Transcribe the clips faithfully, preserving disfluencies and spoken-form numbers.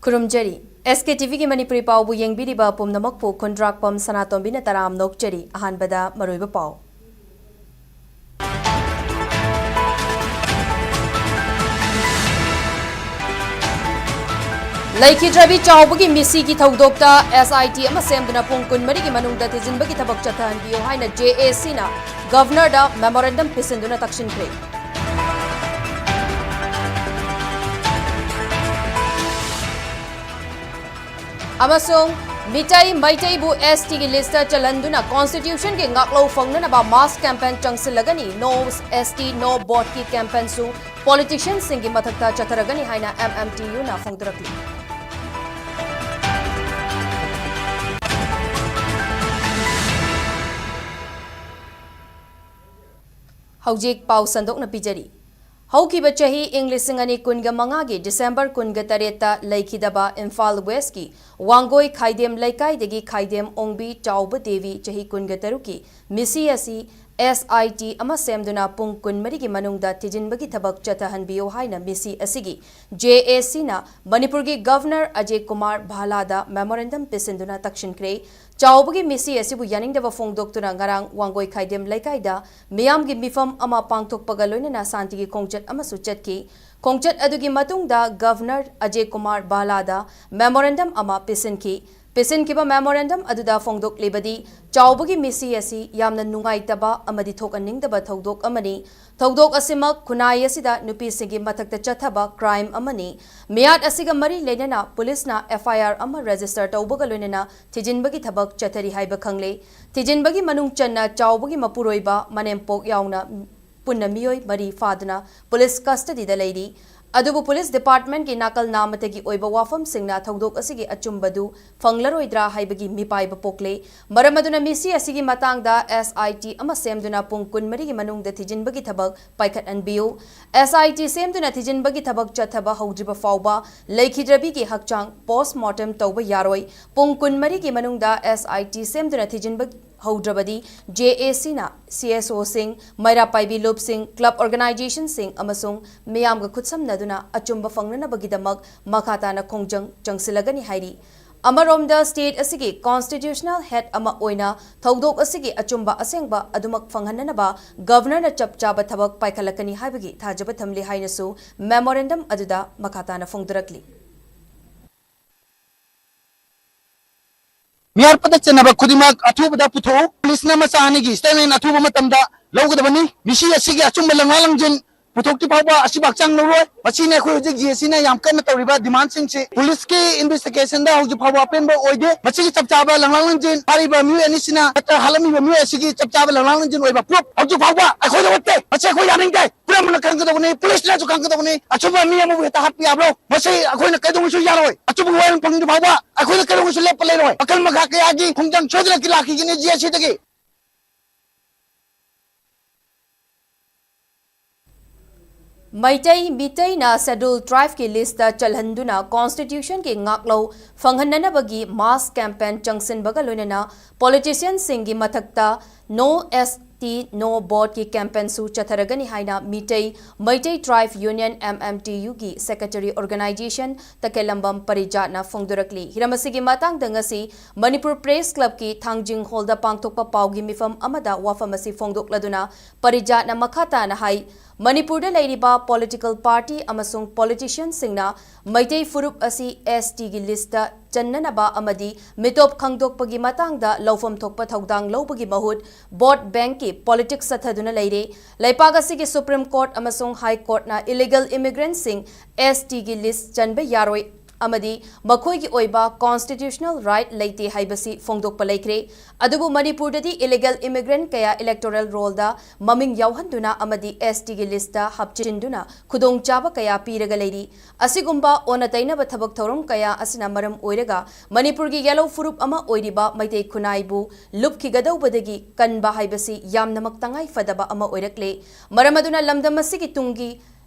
ꯈꯨꯔꯨꯝꯖꯔꯤ꯫ ꯑꯦꯁ ꯀꯦ T ꯚꯤꯒꯤ ꯃꯅꯤꯄꯨꯔꯤ ꯄꯥꯎꯕꯨ ꯌꯦꯡꯕꯤꯔꯤꯕ ꯄꯨꯝꯅꯃꯛꯄꯨ ꯈꯨꯟꯗ꯭ꯔꯥꯛꯄꯝ ꯁꯅꯥꯇꯣꯝꯕꯤꯅ ꯇꯔꯥꯝꯅ ꯑꯣꯛꯆꯔꯤ꯫ ꯑꯍꯥꯟꯕꯗ ꯃꯔꯨꯑꯣꯏꯕ ꯄꯥꯎ꯫ ꯂꯩꯈꯤꯗ꯭ꯔꯕꯤ ꯆꯥꯎꯕꯒꯤ ꯃꯤꯁꯤꯒꯤ ꯊꯧꯗꯣꯛꯇ ꯑꯦꯁ ꯑꯥꯏ ꯇꯤ ꯑꯃ ꯁꯦꯝꯗꯨꯅ ꯄꯨꯡ ꯀꯨꯟꯃꯔꯤꯒꯤ ꯃꯅꯨꯡꯗ ꯊꯤꯖꯤꯟꯕꯒꯤ ꯊꯕꯛ ꯆꯠꯊꯍꯟꯕꯤꯌꯨ ꯍꯥꯏꯅ ꯖꯦ ꯑꯦ ꯁꯤꯅ ꯒꯚꯔꯅꯔꯗ ꯃꯦꯃꯣꯔꯦꯟꯗꯝ ꯄꯤꯁꯤꯟꯗꯨꯅ ꯇꯛꯁꯤꯟꯈ꯭ꯔꯦ꯫ ꯑꯃꯁꯨꯡ ꯃꯤꯇꯩ ꯃꯩꯇꯩꯕꯨ ꯑꯦꯁ ꯇꯤꯒꯤ ꯂꯤꯁꯇ ꯆꯜꯍꯟꯗꯨꯅ ꯀꯣꯟꯁꯇꯤꯇ꯭ꯌꯨꯁꯟꯒꯤ ꯉꯥꯛꯂꯧ ꯐꯪꯅꯅꯕ ꯃꯥꯁ ꯀꯦꯝꯄꯦꯟ ꯆꯪꯁꯤꯜꯂꯒꯅꯤ, ꯅꯣ ꯑꯦꯁ ꯇꯤ ꯅꯣ ꯚꯣꯠꯀꯤ ꯀꯦꯝꯄꯦꯟꯁꯨ ꯄꯣꯂꯤꯇꯤꯁꯤꯌꯟꯁꯤꯡꯒꯤ ꯃꯊꯛꯇ ꯆꯠꯊꯔꯒꯅꯤ ꯍꯥꯏꯅ ꯑꯦꯝ ꯑꯦꯝ ꯇꯤ ꯌꯨꯅ ꯐꯣꯡꯗꯣꯔꯛꯂꯤ꯫ ꯍꯧꯖꯤꯛ ꯄꯥꯎ ꯁꯟꯗꯣꯛꯅ ꯄꯤꯖꯔꯤ꯫ ꯍꯧꯈꯤꯕ ꯆꯍꯤ ꯏꯪ ꯂꯤꯁꯤꯡ ꯑꯅꯤ ꯀꯨꯟꯒ ꯃꯉꯥꯒꯤ ꯗꯤꯁꯦꯝꯕꯔ ꯀꯨꯟꯒ ꯇꯔꯦꯠꯇ ꯂꯩꯈꯤꯗꯕ ꯏꯝꯐꯥꯜ ꯋꯦꯁꯀꯤ ꯋꯥꯡꯒꯣꯏ ꯈꯥꯏꯗꯦꯝ ꯂꯩꯀꯥꯏꯗꯒꯤ ꯈꯥꯏꯗꯦꯝ ꯑꯣꯡꯕꯤ ꯆꯥꯎꯕ ꯗꯦꯕꯤ, ꯆꯍꯤ ꯀꯨꯟꯒ ꯇꯔꯨꯛꯀꯤ, ꯃꯤꯁꯤ ꯑꯁꯤ ꯑꯦꯁ ꯑꯥꯏ ꯇꯤ ꯑꯃ ꯁꯦꯝꯗꯨꯅ ꯄꯨꯡ ꯀꯨꯟꯃꯔꯤꯒꯤ ꯃꯅꯨꯡꯗ ꯊꯤꯖꯤꯟꯕꯒꯤ ꯊꯕꯛ ꯆꯠꯊꯍꯟꯕꯤꯌꯨ ꯍꯥꯏꯅ ꯃꯤꯁꯤ ꯑꯁꯤꯒꯤ ꯖꯦ ꯑꯦ ꯁꯤꯅ ꯃꯅꯤꯄꯨꯔꯒꯤ ꯒꯚꯔꯅꯔ ꯑꯖꯦ ꯀꯨꯃꯥꯔ ꯚꯥꯂꯥꯗ ꯃꯦꯃꯣꯔꯦꯟꯗꯝ ꯄꯤꯁꯤꯟꯗꯨꯅ ꯇꯛꯁꯤꯟꯈ꯭ꯔꯦ꯫ ꯆꯥꯎꯕꯒꯤ ꯃꯤꯁꯤ ꯑꯁꯤꯕꯨ ꯌꯥꯅꯤꯡꯗꯕ ꯐꯣꯡꯗꯣꯛꯇꯨꯅ ꯉꯔꯥꯡ ꯋꯥꯡꯒꯣꯏ ꯈꯥꯏꯗꯦꯝ ꯂꯩꯀꯥꯏꯗ ꯃꯤꯌꯥꯝꯒꯤ ꯃꯤꯐꯝ ꯑꯃ ꯄꯥꯡꯊꯣꯛꯄꯒ ꯂꯣꯏꯅꯅ ꯁꯥꯟꯇꯤꯒꯤ ꯈꯣꯡꯆꯠ ꯑꯃꯁꯨ ꯆꯠꯈꯤ꯫ ꯈꯣꯡꯆꯠ ꯑꯗꯨꯒꯤ ꯃꯇꯨꯡꯗ ꯒꯚꯔꯅꯔ ꯑꯖꯦ ꯀꯨꯃꯥꯔ ꯚꯥꯂꯥꯗ ꯃꯦꯃꯣꯔꯦꯟꯗꯝ ꯑꯃ ꯄꯤꯁꯤꯟꯈꯤ꯫ ꯄꯤꯁꯤꯟꯈꯤꯕ ꯃꯦꯃꯣꯔꯦꯟꯗꯝ ꯑꯗꯨꯗ ꯐꯣꯡꯗꯣꯛꯂꯤꯕꯗꯤ, ꯆꯥꯎꯕꯒꯤ ꯃꯤꯁꯤ ꯑꯁꯤ ꯌꯥꯝꯅ ꯅꯨꯡꯉꯥꯏꯇꯕ ꯑꯃꯗꯤ ꯊꯣꯛꯍꯟꯅꯤꯡꯗꯕ ꯊꯧꯗꯣꯛ ꯑꯃꯅꯤ꯫ ꯊꯧꯗꯣꯛ ꯑꯁꯤꯃꯛ ꯈꯨꯟꯅꯥꯏ ꯑꯁꯤꯗ ꯅꯨꯄꯤꯁꯤꯡꯒꯤ ꯃꯊꯛꯇ ꯆꯠꯊꯕ ꯀ꯭ꯔꯥꯏꯝ ꯑꯃꯅꯤ꯫ ꯃꯤꯌꯥꯠ ꯑꯁꯤꯒ ꯃꯔꯤ ꯂꯩꯅꯅ ꯄꯨꯂꯤꯁꯅ ꯑꯦꯐ ꯑꯥꯏ ꯑꯥꯔ ꯑꯃ ꯔꯦꯖꯤꯁꯇꯔ ꯇꯧꯕꯒ ꯂꯣꯏꯅꯅ ꯊꯤꯖꯤꯟꯕꯒꯤ ꯊꯕꯛ ꯆꯠꯊꯔꯤ ꯍꯥꯏꯕ ꯈꯪꯂꯦ꯫ ꯊꯤꯖꯤꯟꯕꯒꯤ ꯃꯅꯨꯡ ꯆꯟꯅ ꯆꯥꯎꯕꯒꯤ ꯃꯄꯨꯔꯣꯏꯕ, ꯃꯅꯦꯝꯄꯣꯛ ꯌꯥꯎꯅ ꯄꯨꯟꯅ ꯃꯤꯑꯣꯏ ꯃꯔꯤ ꯐꯥꯗꯨꯅ ꯄꯨꯂꯤꯁ ꯀꯁꯇꯗꯤꯗ ꯂꯩꯔꯤ꯫ ꯑꯗꯨꯕꯨ ꯄꯨꯂꯤꯁ ꯗꯤꯄꯥꯔꯠꯃꯦꯟꯠꯀꯤ ꯅꯥꯀꯜ ꯅꯥꯃꯇꯒꯤ ꯑꯣꯏꯕ ꯋꯥꯐꯝꯁꯤꯡꯅ ꯊꯧꯗꯣꯛ ꯑꯁꯤꯒꯤ ꯑꯆꯨꯝꯕꯗꯨ ꯐꯪꯂꯔꯣꯏꯗ꯭ꯔꯥ ꯍꯥꯏꯕꯒꯤ ꯃꯤꯄꯥꯏꯕ ꯄꯣꯛꯂꯦ꯫ ꯃꯔꯝ ꯑꯗꯨꯅ ꯃꯤꯁꯤ ꯑꯁꯤꯒꯤ ꯃꯇꯥꯡꯗ ꯑꯦꯁ ꯑꯥꯏ ꯇꯤ ꯑꯃ ꯁꯦꯝꯗꯨꯅ ꯄꯨꯡ ꯀꯨꯟꯃꯔꯤꯒꯤ ꯃꯅꯨꯡꯗ ꯊꯤꯖꯤꯟꯕꯒꯤ ꯊꯕꯛ ꯄꯥꯏꯈꯠꯍꯟꯕꯤꯌꯨ꯫ ꯑꯦꯁ ꯑꯥꯏ ꯇꯤ ꯁꯦꯝꯗꯨꯅ ꯊꯤꯖꯤꯟꯕꯒꯤ ꯊꯕꯛ ꯆꯠꯊꯕ ꯍꯧꯗ꯭ꯔꯤꯕ ꯐꯥꯎꯕ ꯂꯩꯈꯤꯗ꯭ꯔꯕꯤꯒꯤ ꯍꯛꯆꯥꯡ ꯄꯣꯁꯃꯣꯔꯇꯦꯝ ꯇꯧꯕ ꯌꯥꯔꯣꯏ꯫ ꯄꯨꯡ ꯀꯨꯟꯃꯔꯤꯒꯤ ꯃꯅꯨꯡꯗ ꯑꯦꯁ ꯑꯥꯏ ꯇꯤ ꯁꯦꯝꯗꯨꯅ ꯊꯤꯖꯤꯟꯕ ꯍꯧꯗ꯭ꯔꯕꯗꯤ ꯖꯦ ꯑꯦ ꯁꯤꯅ ꯁꯤ ꯑꯦꯁ ꯑꯣꯁꯤꯡ, ꯃꯩꯔꯥ ꯄꯥꯏꯕꯤ ꯂꯨꯞꯁꯤꯡ, ꯀ꯭ꯂꯕ ꯑꯣꯔꯒꯅꯥꯏꯖꯦꯁꯟꯁꯤꯡ ꯑꯃꯁꯨꯡ ꯃꯤꯌꯥꯝꯒ ꯈꯨꯠꯁꯝꯅꯗꯨꯅ ꯑꯆꯨꯝꯕ ꯐꯪꯅꯅꯕꯒꯤꯗꯃꯛ ꯃꯈꯥ ꯇꯥꯅ ꯈꯣꯡꯖꯪ ꯆꯪꯁꯤꯜꯂꯒꯅꯤ ꯍꯥꯏꯔꯤ꯫ ꯑꯃꯔꯣꯝꯗ, ꯁ꯭ꯇꯦꯠ ꯑꯁꯤꯒꯤ ꯀꯣꯟꯁꯇꯤꯇ꯭ꯌꯨꯁꯅꯦꯜ ꯍꯦꯗ ꯑꯃ ꯑꯣꯏꯅ ꯊꯧꯗꯣꯛ ꯑꯁꯤꯒꯤ ꯑꯆꯨꯝꯕ ꯑꯁꯦꯡꯕ ꯑꯗꯨꯃꯛ ꯐꯪꯍꯟꯅꯅꯕ ꯒꯕꯔꯅꯔꯅ ꯆꯞ ꯆꯥꯕ ꯊꯕꯛ ꯄꯥꯏꯈꯠꯂꯛꯀꯅꯤ ꯍꯥꯏꯕꯒꯤ ꯊꯥꯖꯕ ꯊꯝꯂꯤ ꯍꯥꯏꯅꯁꯨ ꯃꯦꯃꯣꯔꯦꯟꯗꯝ ꯑꯗꯨꯗ ꯃꯈꯥ ꯇꯥꯅ ꯐꯣꯡꯗꯣꯔꯛꯂꯤ꯫ ꯃꯤꯍꯥꯠꯄꯗ ꯆꯦꯟꯅꯕ ꯈꯨꯗꯤꯡꯃꯛ ꯑꯊꯨꯕꯗ ꯄꯨꯊꯣꯛꯎ꯫ ꯄꯨꯂꯤꯁꯅ ꯃꯆꯥ ꯑꯅꯤꯒꯤ ꯁ꯭ꯇꯦꯠꯃꯦꯟ ꯑꯊꯨꯕ ꯃꯇꯝꯗ ꯂꯧꯒꯗꯕꯅꯤ꯫ ꯃꯤꯁꯤ ꯑꯁꯤꯒꯤ ꯑꯆꯨꯝꯕ ꯂꯪꯂꯥ ꯂꯪꯖꯤꯟ ꯄꯨꯊꯣꯛꯇ꯭ꯔꯤ ꯐꯥꯎꯕ ꯑꯁꯤꯕꯨ ꯍꯛꯆꯥꯡ ꯂꯧꯔꯣꯏ꯫ ꯃꯁꯤꯅꯤ ꯑꯩꯈꯣꯏ ꯍꯧꯖꯤꯛ ꯖꯦ ꯑꯦ ꯁꯤꯅ ꯌꯥꯝ ꯀꯟꯅ ꯇꯧꯔꯤꯕ ꯗꯤꯃꯥꯟꯁꯤꯡꯁꯤ꯫ ꯄꯨꯂꯤꯁꯀꯤ ꯏꯟꯚꯦꯁꯇꯤꯒꯦꯁꯟꯗ ꯍꯧꯖꯤꯛ ꯐꯥꯎꯕ ꯑꯄꯦꯟꯕ ꯑꯣꯏꯗꯦ꯫ ꯃꯁꯤꯒꯤ ꯆꯞ ꯆꯥꯕ ꯂꯪꯂꯥ ꯂꯪꯖꯤꯟ, ꯐꯥꯔꯤꯕ ꯃꯤꯑꯣꯏ ꯑꯅꯤꯁꯤꯅ ꯅꯠꯇ꯭ꯔꯒ ꯍꯥꯠꯂꯝꯃꯤꯕ ꯃꯤꯑꯣꯏ ꯑꯁꯤꯒꯤ ꯆꯞ ꯆꯥꯕ ꯂꯪꯂꯥ ꯂꯪꯖꯤꯟ ꯑꯣꯏꯕ ꯄ꯭ꯔꯨꯐ ꯍꯧꯖꯤꯛ ꯐꯥꯎꯕ ꯑꯩꯈꯣꯏꯗ ꯎꯠꯇꯦ꯫ ꯃꯁꯤ ꯑꯩꯈꯣꯏ ꯌꯥꯅꯤꯡꯗꯦ꯫ ꯄꯨꯝꯅꯃꯛꯅ ꯈꯪꯒꯗꯕꯅꯤ, ꯄꯨꯂꯤꯁꯅꯁꯨ ꯈꯪꯒꯗꯕꯅꯤ꯫ ꯑꯆꯨꯝꯕ ꯃꯤ ꯑꯃꯕꯨ ꯍꯦꯛꯇ ꯍꯥꯠꯄ ꯌꯥꯕ꯭ꯔꯣ? ꯃꯁꯤ ꯑꯩꯈꯣꯏꯅ ꯀꯩꯗꯧꯉꯩꯁꯨ ꯌꯥꯔꯣꯏ꯫ ꯑꯆꯨꯝꯕ ꯋꯥꯔꯦꯡ ꯐꯪꯗ꯭ꯔꯤ ꯐꯥꯎꯕ ꯑꯩꯈꯣꯏꯅ ꯀꯩꯗꯧꯉꯩꯁꯨ ꯂꯦꯞꯄ ꯂꯩꯔꯣꯏ꯫ ꯃꯈꯜ ꯃꯈꯥ ꯀꯌꯥꯒꯤ ꯈꯣꯡꯖꯪ ꯁꯣꯏꯗꯅ ꯂꯥꯛꯈꯤꯒꯅꯤ ꯖꯦ ꯑꯦ ꯁꯤꯗꯒꯤ꯫ ꯃꯩꯇꯩ ꯃꯤꯇꯩꯅ ꯁꯦꯗ꯭ꯌꯨꯜ ꯇ꯭ꯔꯥꯏꯕꯀꯤ ꯂꯤꯁꯇ ꯆꯜꯍꯟꯗꯨꯅ ꯀꯣꯟꯁꯇꯤꯇ꯭ꯌꯨꯁꯟꯒꯤ ꯉꯥꯛꯂꯧ ꯐꯪꯍꯟꯅꯅꯕꯒꯤ ꯃꯥꯁ ꯀꯦꯝꯄꯦꯟ ꯆꯪꯁꯤꯟꯕꯒ ꯂꯣꯏꯅꯅ ꯄꯣꯂꯤꯇꯤꯁꯤꯌꯟꯁꯤꯡꯒꯤ ꯃꯊꯛꯇ ꯅꯣ ꯑꯦꯁ ꯇꯤ ꯅꯣ ꯚꯣꯠꯀꯤ ꯀꯦꯝꯄꯦꯟꯁꯨ ꯆꯠꯊꯔꯒꯅꯤ ꯍꯥꯏꯅ ꯃꯤꯇꯩ ꯃꯩꯇꯩ ꯇ꯭ꯔꯥꯏꯕ ꯌꯨꯅꯤꯌꯟ, ꯑꯦꯝ ꯑꯦꯝ ꯇꯤ ꯌꯨꯒꯤ ꯁꯦꯀ꯭ꯔꯦꯇꯔꯤ ꯑꯣꯔꯒꯅꯥꯏꯖꯦꯁꯟ ꯇꯈꯦꯜꯂꯝꯕꯝ ꯄꯔꯤꯖꯥꯠꯅ ꯐꯣꯡꯗꯣꯔꯛꯂꯤ꯫ ꯍꯤꯔꯝ ꯑꯁꯤꯒꯤ ꯃꯇꯥꯡꯗ ꯉꯁꯤ ꯃꯅꯤꯄꯨꯔ ꯄ꯭ꯔꯦꯁ ꯀ꯭ꯂꯕꯀꯤ ꯊꯥꯡꯖꯤꯡ ꯍꯣꯜꯗ ꯄꯥꯡꯊꯣꯛꯄ ꯄꯥꯎꯒꯤ ꯃꯤꯐꯝ ꯑꯃꯗ ꯋꯥꯐꯝ ꯑꯁꯤ ꯐꯣꯡꯗꯣꯛꯂꯗꯨꯅ ꯄꯔꯤꯖꯥꯠꯅ ꯃꯈꯥ ꯇꯥꯅ ꯍꯥꯏ, ꯃꯅꯤꯄꯨꯔꯗ ꯂꯩꯔꯤꯕ ꯄꯣꯂꯤꯇꯤꯀꯦꯜ ꯄꯥꯔꯇꯤ ꯑꯃꯁꯨꯡ ꯄꯣꯂꯤꯇꯤꯁꯤꯌꯟꯁꯤꯡꯅ ꯃꯩꯇꯩ ꯐꯨꯔꯨꯞ ꯑꯁꯤ ꯑꯦꯁ ꯇꯤꯒꯤ ꯂꯤꯁꯇ ꯆꯟꯅꯅꯕ ꯑꯃꯗꯤ ꯃꯤꯇꯣꯞ ꯈꯪꯗꯣꯛꯄꯒꯤ ꯃꯇꯥꯡꯗ ꯂꯧꯐꯝ ꯊꯣꯛꯄ ꯊꯧꯗꯥꯡ ꯂꯧꯕꯒꯤ ꯃꯍꯨꯠ ꯚꯣꯠ ꯕꯦꯡꯛꯀꯤ ꯄꯣꯂꯤꯇꯤꯛꯁ ꯆꯠꯊꯗꯨꯅ ꯂꯩꯔꯦ꯫ ꯂꯩꯄꯥꯛ ꯑꯁꯤꯒꯤ ꯁꯨꯄ꯭ꯔꯤꯝ ꯀꯣꯔꯠ ꯑꯃꯁꯨꯡ ꯍꯥꯏ ꯀꯣꯔꯠꯅ ꯏꯂꯤꯒꯦꯜ ꯏꯃꯤꯒ꯭ꯔꯦꯟꯠꯁꯤꯡ ꯑꯦꯁ ꯇꯤꯒꯤ ꯂꯤꯁ ꯆꯟꯕ ꯌꯥꯔꯣꯏ ꯑꯃꯗꯤ ꯃꯈꯣꯏꯒꯤ ꯑꯣꯏꯕ ꯀꯣꯟꯁꯇꯤꯇ꯭ꯌꯨꯁꯅꯦꯜ ꯔꯥꯏꯠ ꯂꯩꯇꯦ ꯍꯥꯏꯕꯁꯤ ꯐꯣꯡꯗꯣꯛꯄ ꯂꯩꯈ꯭ꯔꯦ꯫ ꯑꯗꯨꯕꯨ ꯃꯅꯤꯄꯨꯔꯗꯗꯤ ꯏꯂꯤꯒꯦꯜ ꯏꯃꯤꯒ꯭ꯔꯦꯟꯠ ꯀꯌꯥ ꯏꯂꯦꯛꯇꯣꯔꯦꯜ ꯔꯣꯜꯗ ꯃꯃꯤꯡ ꯌꯥꯎꯍꯟꯗꯨꯅ ꯑꯃꯗꯤ ꯑꯦꯁ ꯇꯤꯒꯤ ꯂꯤꯁꯇ ꯍꯥꯞꯆꯤꯟꯗꯨꯅ ꯈꯨꯗꯣꯡꯆꯥꯕ ꯀꯌꯥ ꯄꯤꯔꯒ ꯂꯩꯔꯤ꯫ ꯑꯁꯤꯒꯨꯝꯕ ꯑꯣꯟꯅ ꯇꯩꯅꯕ ꯊꯕꯛ ꯊꯧꯔꯝ ꯀꯌꯥ ꯑꯁꯤꯅ ꯃꯔꯝ ꯑꯣꯏꯔꯒ ꯃꯅꯤꯄꯨꯔꯒꯤ ꯌꯦꯜꯂꯧ ꯐꯨꯔꯨꯞ ꯑꯃ ꯑꯣꯏꯔꯤꯕ ꯃꯩꯇꯩ ꯈꯨꯟꯅꯥꯏꯕꯨ ꯂꯨꯞꯈꯤꯒꯗꯧꯕꯗꯒꯤ ꯀꯟꯕ ꯍꯥꯏꯕꯁꯤ ꯌꯥꯝꯅꯃꯛ ꯇꯉꯥꯏ ꯐꯗꯕ ꯑꯃ ꯑꯣꯏꯔꯛꯂꯦ꯫ ꯃꯔꯝ ꯑꯗꯨꯅ ꯂꯝꯗꯝ ꯑꯁꯤꯒꯤ ꯇꯨꯡꯒꯤ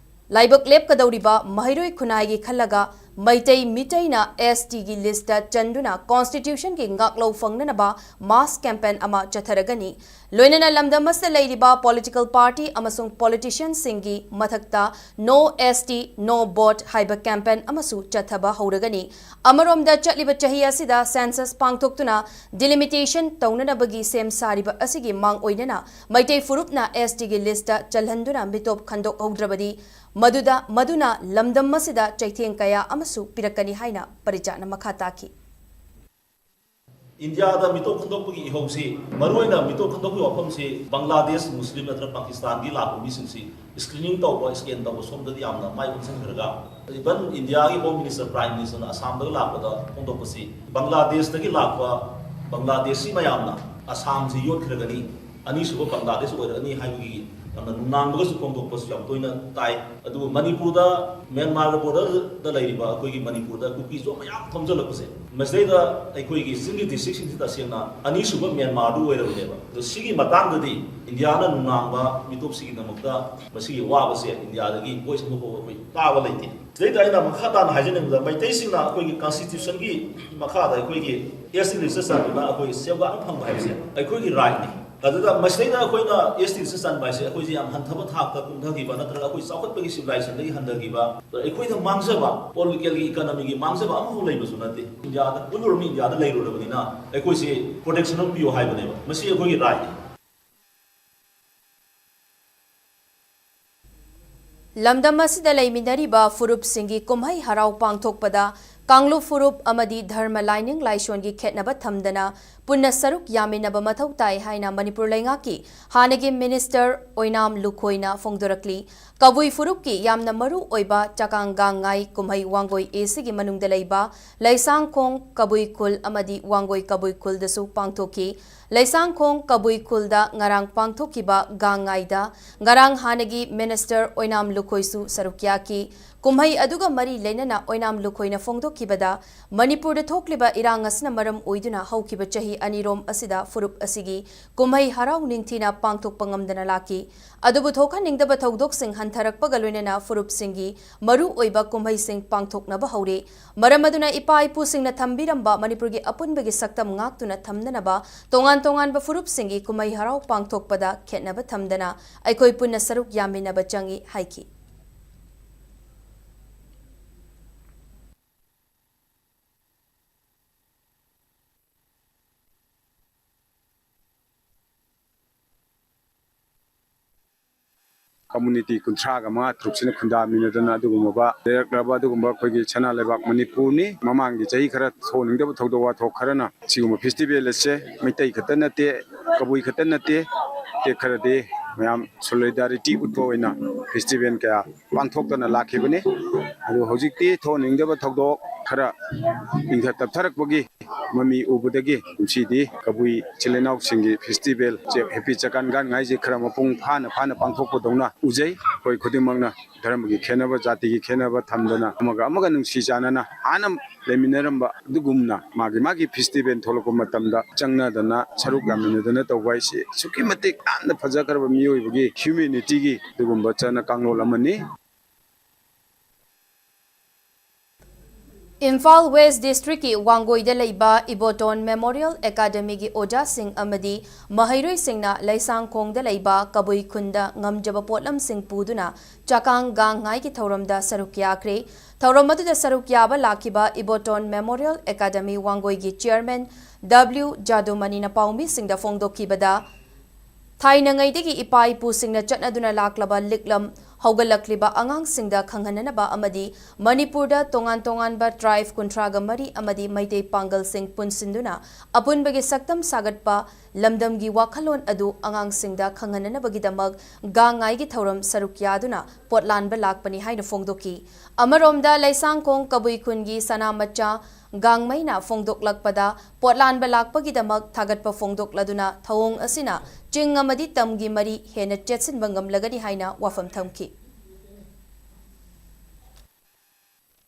ꯂꯥꯏꯕꯛ ꯂꯦꯞꯀꯗꯧꯔꯤꯕ ꯃꯍꯩꯔꯣꯏ ꯈꯨꯟꯅꯥꯏꯒꯤ ꯈꯜꯂꯒ ꯃꯩꯇꯩ ꯃꯤꯇꯩꯅ S T ꯒꯤ list ꯇ ꯆꯟꯗꯨꯅ constitution ꯒꯤ ꯉꯥꯛꯂꯧ ꯐꯪꯅꯅꯕ mass campaign ꯑꯃ ꯆꯠꯊꯔꯒꯅꯤ꯫ ꯂꯣꯏꯅꯅ ꯂꯝꯗꯝ ꯑꯁꯤꯗ ꯂꯩꯔꯤꯕ political party ꯑꯃꯁꯨꯡ politician ꯁꯤꯡꯒꯤ ꯃꯊꯛꯇ No S T, No Vote ꯍꯥꯏꯕ campaign ꯑꯃꯁꯨ ꯆꯠꯊꯕ ꯍꯧꯔꯒꯅꯤ꯫ ꯑꯃꯔꯣꯝꯗ ꯆꯠꯂꯤꯕ ꯆꯍꯤ ꯑꯁꯤꯗ census ꯄꯥꯡꯊꯣꯛꯇꯨꯅ delimitation ꯇꯧꯅꯅꯕꯒꯤ ꯁꯦꯝ ꯁꯥꯔꯤꯕ ꯑꯁꯤꯒꯤ ꯃꯥꯡ ꯑꯣꯏꯅꯅ ꯃꯩꯇꯩ ꯐꯨꯔꯨꯞꯅ S T ꯒꯤ list ꯇ ꯆꯜꯍꯟꯗꯨꯅ ꯃꯤꯇꯣꯞ ꯈꯟꯗꯣꯛꯍꯧꯗ꯭ꯔꯕꯗꯤ ꯃꯗꯨꯗ, ꯃꯗꯨꯅ ꯂꯝꯗꯝ ꯑꯁꯤꯗ ꯆꯩꯊꯦꯡ ꯀꯌꯥ ꯑꯃꯁꯨ ꯄꯤꯔꯛꯀꯅꯤ ꯍꯥꯏꯅ ꯄꯔꯤꯖꯥꯠꯅ ꯃꯈꯥ ꯇꯥꯈꯤ꯫ ꯏꯟꯗꯤꯌꯥꯗ ꯃꯤꯇꯣꯞ ꯈꯟꯗꯣꯛꯄꯒꯤ ꯏꯍꯧꯁꯤ, ꯃꯔꯨꯑꯣꯏꯅ ꯃꯤꯇꯣꯞ ꯈꯟꯗꯣꯛꯄꯒꯤ ꯋꯥꯐꯝꯁꯤ ꯕꯪꯒ꯭ꯂꯥꯗꯦꯁ ꯃꯨꯁꯂꯤꯝ ꯅꯠꯇ꯭ꯔꯒ ꯄꯥꯀꯤꯁꯇꯥꯟꯒꯤ ꯂꯥꯛꯄ ꯃꯤꯁꯤꯡꯁꯤ screening ꯇꯧꯕ, scan ꯇꯧꯕ ꯁꯣꯝꯗꯗꯤ ꯌꯥꯝꯅ ꯃꯥꯏ ꯑꯣꯟꯁꯤꯟꯈ꯭ꯔꯒ, even ꯏꯟꯗꯤꯌꯥꯒꯤ Home Minister, Prime Minister ꯅ ꯑꯁꯥꯝꯗꯒꯤ ꯂꯥꯛꯄꯗ ꯐꯣꯡꯗꯣꯛꯄꯁꯤ ꯕꯪꯒ꯭ꯂꯥꯗꯦꯁꯇꯒꯤ ꯂꯥꯛꯄ ꯕꯪꯒ꯭ꯂꯥꯗꯦꯁꯤ ꯃꯌꯥꯝꯅ ꯑꯁꯥꯝꯁꯤ ꯌꯣꯠꯈ꯭ꯔꯒꯅꯤ, ꯑꯅꯤꯁꯨꯕ ꯕꯪꯒ꯭ꯂꯥꯗꯦꯁ ꯑꯣꯏꯔꯒꯅꯤ ꯍꯥꯏꯕꯒꯤ ꯌꯥꯝꯅ ꯅꯨꯡꯅꯥꯡꯕꯒꯁꯨ ꯐꯣꯡꯗꯣꯛꯄꯁꯨ ꯌꯥꯝ ꯇꯣꯏꯅ ꯇꯥꯏ꯫ ꯑꯗꯨꯕꯨ ꯃꯅꯤꯄꯨꯔꯗ, ꯃ꯭ꯌꯥꯟꯃꯥꯔꯒ border ꯗ ꯂꯩꯔꯤꯕ ꯑꯩꯈꯣꯏꯒꯤ ꯃꯅꯤꯄꯨꯔꯗ ꯀꯨꯀꯤꯁꯨ ꯃꯌꯥꯝ ꯊꯣꯝꯖꯤꯜꯂꯛꯄꯁꯦ, ꯃꯁꯤꯗꯩꯗ ꯑꯩꯈꯣꯏꯒꯤ ꯆꯤꯡꯒꯤ district ꯁꯤꯡꯁꯤ ꯇꯁꯦꯡꯅ ꯑꯅꯤꯁꯨꯕ ꯃ꯭ꯌꯥꯟꯃꯥꯔꯗꯨ ꯑꯣꯏꯔꯕꯅꯦꯕ꯫ ꯑꯗꯣ ꯁꯤꯒꯤ ꯃꯇꯥꯡꯗꯗꯤ ꯏꯟꯗꯤꯌꯥꯅ ꯅꯨꯡꯅꯥꯡꯕ ꯃꯤꯇꯣꯞꯁꯤꯒꯤꯗꯃꯛꯇ ꯃꯁꯤꯒꯤ ꯋꯥꯕꯁꯦ ꯏꯟꯗꯤꯌꯥꯗꯒꯤ voice ꯑꯃꯐꯥꯎꯕ ꯑꯩꯈꯣꯏ ꯇꯥꯕ ꯂꯩꯇꯦ꯫ ꯁꯤꯗꯩꯗ ꯑꯩꯅ ꯃꯈꯥ ꯇꯥꯅ ꯍꯥꯏꯖꯅꯤꯡꯕꯗ, ꯃꯩꯇꯩꯁꯤꯡꯅ ꯑꯩꯈꯣꯏꯒꯤ constitution ꯒꯤ ꯃꯈꯥꯗ ꯑꯩꯈꯣꯏꯒꯤ S T list ꯆꯟꯗꯨꯅ ꯑꯩꯈꯣꯏ safeguard ꯑꯃ ꯐꯪꯕ ꯍꯥꯏꯕꯁꯦ ꯑꯩꯈꯣꯏꯒꯤ right ꯅꯤ꯫ ꯑꯗꯨꯗ ꯃꯁꯤꯗꯩꯗ ꯑꯩꯈꯣꯏꯅ S T list ꯆꯟꯕ ꯍꯥꯏꯁꯦ ꯑꯩꯈꯣꯏꯁꯦ ꯌꯥꯝ ꯍꯟꯊꯕ ꯊꯥꯛꯇ ꯀꯨꯝꯊꯈꯤꯕ ꯅꯠꯇ꯭ꯔꯒ ꯑꯩꯈꯣꯏ ꯆꯥꯎꯈꯠꯄꯒꯤ civilization ꯗꯒꯤ ꯍꯟꯊꯈꯤꯕ, ꯑꯗꯣ ꯑꯩꯈꯣꯏꯗ ꯃꯥꯡꯖꯕ, political ꯒꯤ, economy ꯒꯤ ꯃꯥꯡꯖꯕ ꯑꯃꯐꯥꯎ ꯂꯩꯕꯁꯨ ꯅꯠꯇꯦ꯫ ꯏꯟꯗꯤꯌꯥꯗ ꯄꯨꯜꯂꯨꯔꯕꯅꯤ, ꯏꯟꯗꯤꯌꯥꯗ ꯂꯩꯔꯨꯔꯕꯅꯤꯅ ꯑꯩꯈꯣꯏꯁꯦ protection ꯑꯃ ꯄꯤꯌꯨ ꯍꯥꯏꯕꯅꯦꯕ꯫ ꯃꯁꯤ ꯑꯩꯈꯣꯏꯒꯤ right ꯅꯤ꯫ ꯂꯝꯗꯝ ꯑꯁꯤꯗ ꯂꯩꯃꯤꯟꯅꯔꯤꯕ ꯐꯨꯔꯨꯞꯁꯤꯡꯒꯤ ꯀꯨꯝꯍꯩ ꯍꯔꯥꯎ ꯄꯥꯡꯊꯣꯛꯄꯗ ꯀꯥꯡꯂꯨꯞ ꯐꯨꯔꯨꯞ ꯑꯃꯗꯤ ꯙꯔꯃ ꯂꯥꯏꯅꯤꯡ ꯂꯥꯏꯁꯣꯟꯒꯤ ꯈꯦꯠꯅꯕ ꯊꯝꯗꯅ ꯄꯨꯟꯅ ꯁꯔꯨꯛ ꯌꯥꯃꯤꯟꯅꯕ ꯃꯊꯧ ꯇꯥꯏ ꯍꯥꯏꯅ ꯃꯅꯤꯄꯨꯔ ꯂꯩꯉꯥꯛꯀꯤ ꯍꯥꯟꯅꯒꯤ minister ꯑꯣꯏꯅꯥꯝ ꯂꯨꯈꯣꯏꯅ ꯐꯣꯡꯗꯣꯔꯛꯂꯤ꯫ ꯀꯕꯨꯏ ꯐꯨꯔꯨꯞꯀꯤ ꯌꯥꯝꯅ ꯃꯔꯨ ꯑꯣꯏꯕ ꯆꯥꯀꯥꯡ ꯒꯥꯡ ꯉꯥꯏ ꯀꯨꯝꯍꯩ ꯋꯥꯡꯒꯣꯏ A ꯁꯤꯒꯤ ꯃꯅꯨꯡꯗ ꯂꯩꯕ ꯂꯩꯁꯥꯡꯈꯣꯡ ꯀꯕꯨꯏ ꯈꯨꯜ ꯑꯃꯗꯤ ꯋꯥꯡꯒꯣꯏ ꯀꯕꯨꯏ ꯈꯨꯜꯗꯁꯨ ꯄꯥꯡꯊꯣꯛꯈꯤ꯫ ꯂꯩꯁꯥꯡꯈꯣꯡ ꯀꯕꯨꯏ ꯈꯨꯜꯗ ꯉꯔꯥꯡ ꯄꯥꯡꯊꯣꯛꯈꯤꯕ ꯒꯥꯡ ꯉꯥꯏꯗ ꯉꯔꯥꯡ ꯍꯥꯟꯅꯒꯤ minister ꯑꯣꯏꯅꯥꯝ ꯂꯨꯈꯣꯏꯁꯨ ꯁꯔꯨꯛ ꯌꯥꯈꯤ꯫ ꯀꯨꯝꯍꯩ ꯑꯗꯨꯒ ꯃꯔꯤ ꯂꯩꯅꯅ ꯑꯣꯏꯅꯥꯝ ꯂꯨꯈꯣꯏꯅ ꯐꯣꯡꯗꯣꯛꯈꯤꯕꯗ, ꯃꯅꯤꯄꯨꯔꯗ ꯊꯣꯛꯂꯤꯕ ꯏꯔꯥꯡ ꯑꯁꯤꯅ ꯃꯔꯝ ꯑꯣꯏꯗꯨꯅ ꯍꯧꯈꯤꯕ ꯆꯍꯤ ꯑꯅꯤꯔꯣꯝ ꯑꯁꯤꯗ ꯐꯨꯔꯨꯞ ꯑꯁꯤꯒꯤ ꯀꯨꯝꯍꯩ ꯍꯔꯥꯎ ꯅꯤꯡꯊꯤꯅ ꯄꯥꯡꯊꯣꯛꯄ ꯉꯝꯗꯅ ꯂꯥꯛꯈꯤ꯫ ꯑꯗꯨꯕꯨ ꯊꯣꯛꯍꯟꯅꯤꯡꯗꯕ ꯊꯧꯗꯣꯛꯁꯤꯡ ꯍꯟꯊꯔꯛꯄꯒ ꯂꯣꯏꯅꯅ ꯐꯨꯔꯨꯞꯁꯤꯡꯒꯤ ꯃꯔꯨ ꯑꯣꯏꯕ ꯀꯨꯝꯍꯩꯁꯤꯡ ꯄꯥꯡꯊꯣꯛꯅꯕ ꯍꯧꯔꯦ꯫ ꯃꯔꯝ ꯑꯗꯨꯅ ꯏꯄꯥ ꯏꯄꯨꯁꯤꯡꯅ ꯊꯝꯕꯤꯔꯝꯕ ꯃꯅꯤꯄꯨꯔꯒꯤ ꯑꯄꯨꯟꯕꯒꯤ ꯁꯛꯇꯝ ꯉꯥꯛꯇꯨꯅ ꯊꯝꯅꯅꯕ ꯇꯣꯉꯥꯟ ꯇꯣꯉꯥꯟꯕ ꯐꯨꯔꯨꯞꯁꯤꯡꯒꯤ ꯀꯨꯝꯍꯩ ꯍꯔꯥꯎ ꯄꯥꯡꯊꯣꯛꯄꯗ ꯈꯦꯠꯅꯕ ꯊꯝꯗꯅ ꯑꯩꯈꯣꯏ ꯄꯨꯟꯅ ꯁꯔꯨꯛ ꯌꯥꯃꯤꯟꯅꯕ ꯆꯪꯏ ꯍꯥꯏꯈꯤ꯫ ꯀꯝꯃꯨꯅꯤꯇꯤ ꯀꯨꯟꯊ꯭ꯔꯥꯒ ꯃꯉꯥ ꯇꯔꯨꯛꯁꯤꯅ ꯈꯨꯟꯗꯥꯃꯤꯟꯅꯗꯅ ꯑꯗꯨꯒꯨꯝꯂꯕ ꯂꯩꯔꯛꯂꯕ ꯑꯗꯨꯒꯨꯝꯕ ꯑꯩꯈꯣꯏꯒꯤ ꯁꯅꯥ ꯂꯩꯕꯥꯛ ꯃꯅꯤꯄꯨꯔꯅꯤ꯫ ꯃꯃꯥꯡꯒꯤ ꯆꯍꯤ ꯈꯔ ꯊꯣꯛꯍꯟꯅꯤꯡꯗꯕ ꯊꯧꯗꯣꯛ ꯋꯥꯊꯣꯛ ꯈꯔꯅ ꯁꯤꯒꯨꯝꯕ ꯐꯦꯁꯇꯤꯚꯦꯜ ꯑꯁꯦ ꯃꯩꯇꯩ ꯈꯛꯇ ꯅꯠꯇꯦ, ꯀꯕꯨꯏ ꯈꯛꯇ ꯅꯠꯇꯦ, ꯇꯦꯛ ꯈꯔꯗꯤ ꯃꯌꯥꯝ ꯁꯣꯂꯤꯗꯥꯔꯤꯇꯤ ꯎꯠꯄ ꯑꯣꯏꯅ ꯐꯦꯁꯇꯤꯚꯦꯜ ꯀꯌꯥ ꯄꯥꯡꯊꯣꯛꯇꯅ ꯂꯥꯛꯈꯤꯕꯅꯤ꯫ ꯑꯗꯨ ꯍꯧꯖꯤꯛꯇꯤ ꯊꯣꯛꯍꯟꯅꯤꯡꯗꯕ ꯊꯧꯗꯣꯛ ꯈꯔ ꯏꯪꯊ ꯇꯞꯊꯔꯛꯄꯒꯤ ꯃꯃꯤ ꯎꯕꯗꯒꯤ ꯀꯨꯝꯁꯤꯗꯤ ꯀꯕꯨꯏ ꯏꯆꯤꯜ ꯏꯅꯥꯎꯁꯤꯡꯒꯤ ꯐꯦꯁꯇꯤꯚꯦꯜ ꯆꯦ-, ꯍꯦꯄꯤ ꯆꯀꯥꯟ ꯒꯥꯟ ꯉꯥꯏꯁꯦ ꯈꯔ ꯃꯄꯨꯡ ꯐꯥꯅ ꯐꯥꯅ ꯄꯥꯡꯊꯣꯛꯄꯗꯧꯅ ꯎꯖꯩ꯫ ꯑꯩꯈꯣꯏ ꯈꯨꯗꯤꯡꯃꯛꯅ ꯙꯔꯃꯒꯤ ꯈꯦꯠꯅꯕ, ꯖꯥꯇꯤꯒꯤ ꯈꯦꯠꯅꯕ ꯊꯝꯗꯅ ꯑꯃꯒ ꯑꯃꯒ ꯅꯨꯡꯁꯤ ꯆꯥꯟꯅꯅ ꯍꯥꯟꯅ ꯂꯩꯃꯤꯟꯅꯔꯝꯕ ꯑꯗꯨꯒꯨꯝꯅ ꯃꯥꯒꯤ ꯃꯥꯒꯤ ꯐꯦꯁꯇꯤꯚꯦꯜ ꯊꯣꯛꯂꯛꯄ ꯃꯇꯝꯗ ꯆꯪꯅꯗꯅ ꯁꯔꯨꯛ ꯌꯥꯃꯤꯟꯅꯗꯅ ꯇꯧꯕ ꯍꯥꯏꯁꯤ ꯑꯁꯨꯛꯀꯤ ꯃꯇꯤꯛ ꯌꯥꯝꯅ ꯐꯖꯈ꯭ꯔꯕ ꯃꯤꯑꯣꯏꯕꯒꯤ ꯍ꯭ꯌꯨꯃꯦꯅꯤꯇꯤꯒꯤ ꯑꯗꯨꯒꯨꯝꯕ ꯆꯠꯅ ꯀꯥꯡꯂꯣꯟ ꯑꯃꯅꯤ꯫ ꯏꯝꯐꯥꯜ ꯋꯦꯁ ꯗꯤꯁꯇ꯭ꯔꯤꯛꯀꯤ ꯋꯥꯡꯒꯣꯏꯗ ꯂꯩꯕ ꯏꯕꯣꯇꯣꯟ ꯃꯦꯃꯣꯔꯤꯌꯦꯜ ꯑꯦꯀꯥꯗꯃꯤꯒꯤ ꯑꯣꯖꯥꯁꯤꯡ ꯑꯃꯗꯤ ꯃꯍꯩꯔꯣꯏꯁꯤꯡꯅ ꯂꯩꯁꯥꯡꯈꯣꯡꯗ ꯂꯩꯕ ꯀꯕꯨꯏ ꯈꯨꯟꯗ ꯉꯝꯖꯕ ꯄꯣꯠꯂꯝꯁꯤꯡ ꯄꯨꯗꯨꯅ ꯆꯥꯀꯥꯡ ꯒꯥꯡ ꯉꯥꯏꯒꯤ ꯊꯧꯔꯝꯗ ꯁꯔꯨꯛ ꯌꯥꯈ꯭ꯔꯦ꯫ ꯊꯧꯔꯝ ꯑꯗꯨꯗ ꯁꯔꯨꯛ ꯌꯥꯕ ꯂꯥꯛꯈꯤꯕ ꯏꯕꯣꯇꯣꯟ ꯃꯦꯃꯣꯔꯤꯌꯦꯜ ꯑꯦꯀꯥꯗꯃꯤ ꯋꯥꯡꯒꯣꯏꯒꯤ ꯆꯤꯌꯔꯃꯦꯟ ꯗꯕ꯭ꯂꯤꯎ ꯖꯥꯗꯨꯃꯅꯤꯅ ꯄꯥꯎꯃꯤꯁꯤꯡꯗ ꯐꯣꯡꯗꯣꯛꯈꯤꯕꯗ, ꯊꯥꯏꯅꯉꯩꯗꯒꯤ ꯏꯄꯥ ꯏꯄꯨꯁꯤꯡꯅ ꯆꯠꯅꯗꯨꯅ ꯂꯥꯛꯂꯕ ꯂꯤꯛꯂꯝ ꯍꯧꯒꯠꯂꯛꯂꯤꯕ ꯑꯉꯥꯡꯁꯤꯡꯗ ꯈꯪꯍꯟꯅꯅꯕ ꯑꯃꯗꯤ ꯃꯅꯤꯄꯨꯔꯗ ꯇꯣꯉꯥꯟ ꯇꯣꯉꯥꯟꯕ ꯇ꯭ꯔꯥꯏꯕ ꯀꯨꯟꯊ꯭ꯔꯥꯒ ꯃꯔꯤ ꯑꯃꯗꯤ ꯃꯩꯇꯩ ꯄꯥꯡꯒꯜꯁꯤꯡ ꯄꯨꯟꯁꯤꯟꯗꯨꯅ ꯑꯄꯨꯟꯕꯒꯤ ꯁꯛꯇꯝ ꯁꯥꯒꯠꯄ ꯂꯝꯗꯝꯒꯤ ꯋꯥꯈꯜꯂꯣꯟ ꯑꯗꯨ ꯑꯉꯥꯡꯁꯤꯡꯗ ꯈꯪꯍꯟꯅꯅꯕꯒꯤꯗꯃꯛ ꯒꯥꯡꯉꯥꯏꯒꯤ ꯊꯧꯔꯝ ꯁꯔꯨꯛ ꯌꯥꯗꯨꯅ ꯄꯣꯠꯂꯥꯟꯕ ꯂꯥꯛꯄꯅꯤ ꯍꯥꯏꯅ ꯐꯣꯡꯗꯣꯛꯈꯤ꯫ ꯑꯃꯔꯣꯝꯗ ꯂꯩꯁꯥꯡꯈꯣꯡ ꯀꯕꯨꯏ ꯈꯨꯟꯒꯤ ꯁꯅꯥꯃꯆꯥ ꯒꯥꯡꯃꯩꯅ ꯐꯣꯡꯗꯣꯛꯂꯛꯄꯗ, ꯄꯣꯠꯂꯥꯟꯕ ꯂꯥꯛꯄꯒꯤꯗꯃꯛ ꯊꯥꯒꯠꯄ ꯐꯣꯡꯗꯣꯛꯂꯗꯨꯅ ꯊꯧꯑꯣꯡ ꯑꯁꯤꯅ ꯆꯤꯡ ꯑꯃꯗꯤ ꯇꯝꯒꯤ ꯃꯔꯤ ꯍꯦꯟꯅ ꯆꯦꯠꯁꯤꯟꯕ ꯉꯝꯂꯒꯅꯤ ꯍꯥꯏꯅ ꯋꯥꯐꯝ ꯊꯝꯈꯤ꯫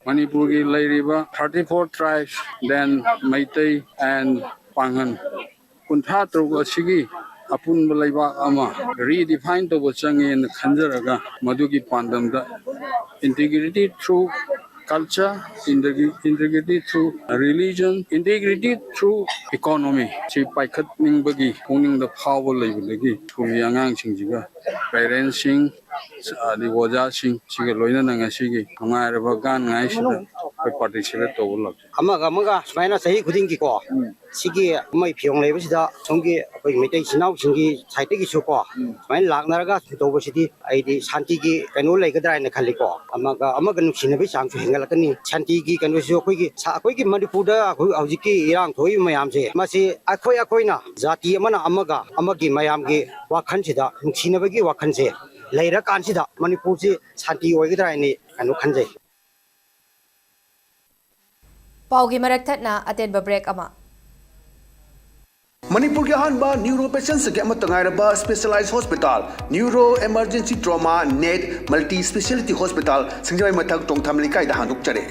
ꯃꯅꯤꯄꯨꯔꯒꯤ ꯂꯩꯔꯤꯕ thirty four tribes, then Meitei and ꯄꯥꯡꯒꯟ ꯀꯨꯟꯊ꯭ꯔꯥ ꯇꯔꯨꯛ ꯑꯁꯤꯒꯤ ꯑꯄꯨꯟꯕ ꯂꯩꯕꯥꯛ ꯑꯃ redefine ꯇꯧꯕ ꯆꯪꯉꯦꯅ ꯈꯟꯖꯔꯒ, ꯃꯗꯨꯒꯤ ꯄꯥꯟꯗꯝꯗ integrity through culture, integrity through religion, integrity through economy ꯁꯤ ꯄꯥꯏꯈꯠꯅꯤꯡꯕꯒꯤ ꯄꯨꯛꯅꯤꯡꯗ ꯐꯥꯎꯕ ꯂꯩꯕꯗꯒꯤ ꯁ꯭ꯀꯨꯜꯒꯤ ꯑꯉꯥꯡꯁꯤꯡꯁꯤꯒ, ꯄꯦꯔꯦꯟꯁꯁꯤꯡ, ꯑꯗꯩ ꯑꯣꯖꯥꯁꯤꯡ ꯁꯤꯒ ꯂꯣꯏꯅꯅ ꯉꯁꯤꯒꯤ ꯅꯨꯡꯉꯥꯏꯔꯕ ꯒꯥꯟ ꯉꯥꯏꯁꯤꯗ ꯑꯩꯈꯣꯏ participate ꯇꯧꯕ ꯂꯥꯛꯆꯩ꯫ ꯑꯃꯒ ꯑꯃꯒ ꯁꯨꯃꯥꯏꯅ ꯆꯍꯤ ꯈꯨꯗꯤꯡꯒꯤꯀꯣ, ꯁꯤꯒꯤ ꯀꯨꯝꯍꯩ ꯐꯤꯌꯣꯡ ꯂꯩꯕꯁꯤꯗ ꯁꯣꯝꯒꯤ ꯑꯩꯈꯣꯏ ꯃꯩꯇꯩ ꯏꯆꯤꯟ ꯏꯅꯥꯎꯁꯤꯡꯒꯤ ꯁꯥꯏꯠꯇꯒꯤꯁꯨꯀꯣ, ꯁꯨꯃꯥꯏꯅ ꯂꯥꯛꯅꯔꯒ ꯁꯨꯝ ꯇꯧꯕꯁꯤꯗꯤ ꯑꯩꯗꯤ ꯁꯥꯟꯇꯤꯒꯤ ꯀꯩꯅꯣ ꯂꯩꯒꯗ꯭ꯔꯥ ꯍꯥꯏꯅ ꯈꯜꯂꯤꯀꯣ꯫ ꯑꯃꯒ ꯑꯃꯒ ꯅꯨꯡꯁꯤꯅꯕꯒꯤ ꯆꯥꯡꯁꯨ ꯍꯦꯟꯒꯠꯂꯛꯀꯅꯤ꯫ ꯁꯥꯟꯇꯤꯒꯤ ꯀꯩꯅꯣꯁꯤꯁꯨ ꯑꯩꯈꯣꯏꯒꯤ ꯁ-, ꯑꯩꯈꯣꯏꯒꯤ ꯃꯅꯤꯄꯨꯔꯗ ꯍꯧ-, ꯍꯧꯖꯤꯛꯀꯤ ꯏꯔꯥꯡ ꯊꯣꯛꯏꯕ ꯃꯌꯥꯝꯁꯦ, ꯃꯁꯤ ꯑꯩꯈꯣꯏ ꯑꯩꯈꯣꯏꯅ ꯖꯥꯇꯤ ꯑꯃꯅ ꯑꯃꯒ ꯑꯃꯒꯤ ꯃꯌꯥꯝꯒꯤ ꯋꯥꯈꯜꯁꯤꯗ ꯅꯨꯡꯁꯤꯅꯕꯒꯤ ꯋꯥꯈꯜꯁꯦ ꯂꯩꯔꯀꯥꯟꯁꯤꯗ ꯃꯅꯤꯄꯨꯔꯁꯤ ꯁꯥꯟꯇꯤ ꯑꯣꯏꯒꯗ꯭ꯔꯥ ꯍꯥꯏꯅ ꯀꯩꯅꯣ ꯈꯟꯖꯩ꯫ ꯄꯥꯎꯒꯤ ꯃꯔꯛ ꯊꯠꯅ ꯑꯇꯦꯟꯕ ꯕ꯭ꯔꯦꯛ ꯑꯃ꯫ ꯃꯅꯤꯄꯨꯔꯒꯤ ꯑꯍꯥꯟꯕ ꯅ꯭ꯌꯨꯔꯣ ꯄꯦꯁꯦꯟꯁꯤꯡꯒꯤ ꯑꯃꯠꯇ ꯉꯥꯏꯔꯕ specialised hospital neuro emergency trauma net multi speciality hospital ꯁꯤꯡꯖꯃꯩ ꯃꯊꯛ ꯇꯣꯡꯊꯥꯝ ꯂꯩꯀꯥꯏꯗ ꯍꯥꯡꯗꯣꯛꯆꯔꯦ꯫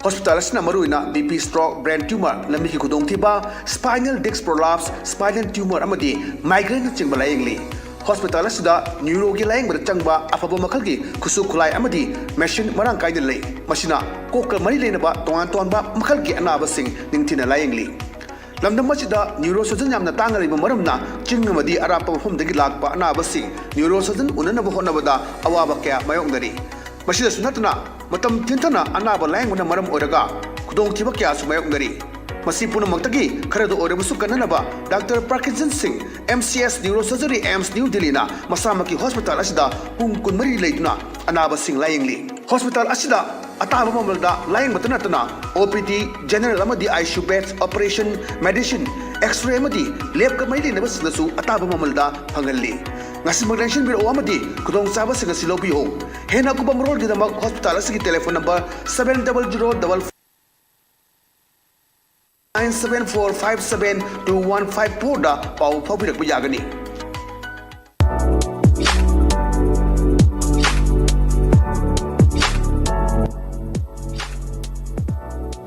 ꯍꯣꯁꯄꯤꯇꯥꯜ ꯑꯁꯤꯅ ꯃꯔꯨꯑꯣꯏꯅ B P, stroke, brain tumour, ꯂꯝꯕꯤꯒꯤ ꯈꯨꯗꯣꯡꯊꯤꯕ, spinal disc prolapse, spinal tumour ꯑꯃꯗꯤ ꯃꯥꯏꯒ꯭ꯔꯦꯟꯅꯆꯤꯡꯕ ꯂꯥꯌꯦꯡꯂꯤ꯫ ꯍꯣꯁꯄꯤꯇꯥꯜ ꯑꯁꯤꯗ ꯅ꯭ꯌꯨꯔꯣꯒꯤ ꯂꯥꯌꯦꯡꯕꯗ ꯆꯪꯕ ꯑꯐꯕ ꯃꯈꯜꯒꯤ ꯈꯨꯠꯁꯨ ꯈꯨꯠꯂꯥꯏ ꯑꯃꯗꯤ ꯃꯦꯁꯤꯟ ꯃꯔꯥꯡ ꯀꯥꯏꯅ ꯂꯩ꯫ ꯃꯁꯤꯅ ꯀꯣꯛꯀ ꯃꯔꯤ ꯂꯩꯅꯕ ꯇꯣꯉꯥꯟ ꯇꯣꯉꯥꯟꯕ ꯃꯈꯜꯒꯤ ꯑꯅꯥꯕꯁꯤꯡ ꯅꯤꯡꯊꯤꯅ ꯂꯥꯌꯦꯡꯂꯤ꯫ ꯂꯝꯗꯝ ꯑꯁꯤꯗ ꯅ꯭ꯌꯨꯔꯣ ꯁꯔꯖꯟ ꯌꯥꯝꯅ ꯇꯥꯡꯅ ꯂꯩꯕ ꯃꯔꯝꯅ ꯆꯤꯡ ꯑꯃꯗꯤ ꯑꯔꯥꯞꯄ ꯃꯐꯝꯗꯒꯤ ꯂꯥꯛꯄ ꯑꯅꯥꯕꯁꯤꯡ ꯅ꯭ꯌꯨꯔꯣ ꯁꯔꯖꯟ ꯎꯅꯅꯕ ꯍꯣꯠꯅꯕꯗ ꯑꯋꯥꯕ ꯀꯌꯥ ꯃꯥꯌꯣꯛꯅꯔꯤ꯫ ꯃꯁꯤꯗꯁꯨ ꯅꯠꯇꯅ ꯃꯇꯝ ꯊꯦꯡꯊꯅ ꯑꯅꯥꯕ ꯂꯥꯌꯦꯡꯕꯅ ꯃꯔꯝ ꯑꯣꯏꯔꯒ ꯈꯨꯗꯣꯡꯊꯤꯕ ꯀꯌꯥꯁꯨ ꯃꯥꯌꯣꯛꯅꯔꯤ꯫ ꯃꯁꯤ ꯄꯨꯝꯅꯃꯛꯇꯒꯤ ꯈꯔꯗ ꯑꯣꯏꯔꯕꯁꯨ ꯀꯟꯅꯅꯕ ꯗꯥꯛꯇꯔ ꯄ꯭ꯔꯀꯤꯟꯁꯟ ꯁꯤꯡ, M C S neuro surgery, AIIMS new ꯗꯤꯜꯂꯤꯅ ꯃꯁꯥꯃꯛꯀꯤ ꯍꯣꯁꯄꯤꯇꯥꯜ ꯑꯁꯤꯗ ꯄꯨꯡ ꯀꯨꯟꯃꯔꯤ ꯂꯩꯗꯨꯅ ꯑꯅꯥꯕꯁꯤꯡ ꯂꯥꯌꯦꯡꯂꯤ꯫ ꯍꯣꯁꯄꯤꯇꯥꯜ ꯑꯁꯤꯗ ꯑꯇꯥꯕ ꯃꯃꯜꯗ ꯂꯥꯌꯦꯡꯕꯇ ꯅꯠꯇꯅ ꯑꯣ ꯄꯤ ꯗꯤ, ꯖꯦꯅꯔꯦꯜ ꯑꯃꯗꯤ I C U beds, operation, medicine, X-ray ꯑꯃꯗꯤ ꯂꯦꯕꯀ ꯃꯔꯤ ꯂꯩꯅꯕꯁꯤꯡꯗꯁꯨ ꯑꯇꯥꯕ ꯃꯃꯜꯗ ꯐꯪꯍꯜꯂꯤ꯫ ꯉꯁꯤꯃꯛ ꯂꯦꯡꯁꯤꯟꯕꯤꯔꯛꯎ ꯑꯃꯗꯤ ꯈꯨꯗꯣꯡꯆꯥꯕꯁꯤꯡ ꯑꯁꯤ ꯂꯧꯕꯤꯌꯨ꯫ ꯍꯦꯟꯅ ꯑꯀꯨꯞꯄ ꯃꯔꯣꯜꯒꯤꯗꯃꯛ ꯍꯣꯁꯄꯤꯇꯥꯜ ꯑꯁꯤꯒꯤ telephone number seven double zero double four nine seven four five seven two one five four ꯗ ꯄꯥꯎ ꯐꯥꯎꯕꯤꯔꯛꯄ ꯌꯥꯒꯅꯤ꯫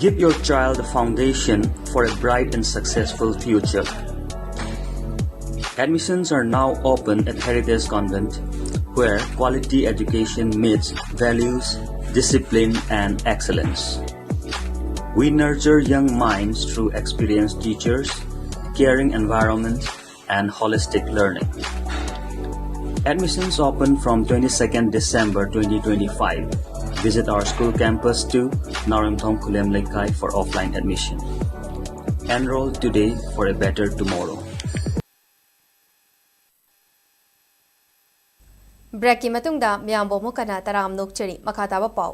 Give your child a foundation for a bright and successful future. Admissions are now open at Heritage Convent, where quality education meets values, discipline, and excellence. We nurture young minds through experienced teachers, caring environment, and holistic learning. Admissions open from twenty-second December twenty twenty-five. Visit our school campus to Narimthong Khulem Leikai for offline admission. Enroll today for a better tomorrow. ꯕ꯭ꯔꯦꯛꯀꯤ ꯃꯇꯨꯡꯗ ꯃꯤꯌꯥꯝꯕꯨ ꯑꯃꯨꯛ ꯍꯟꯅ ꯇꯔꯥꯝꯅ ꯑꯣꯛꯆꯔꯤ꯫ ꯃꯈꯥ ꯇꯥꯕ ꯄꯥꯎ꯫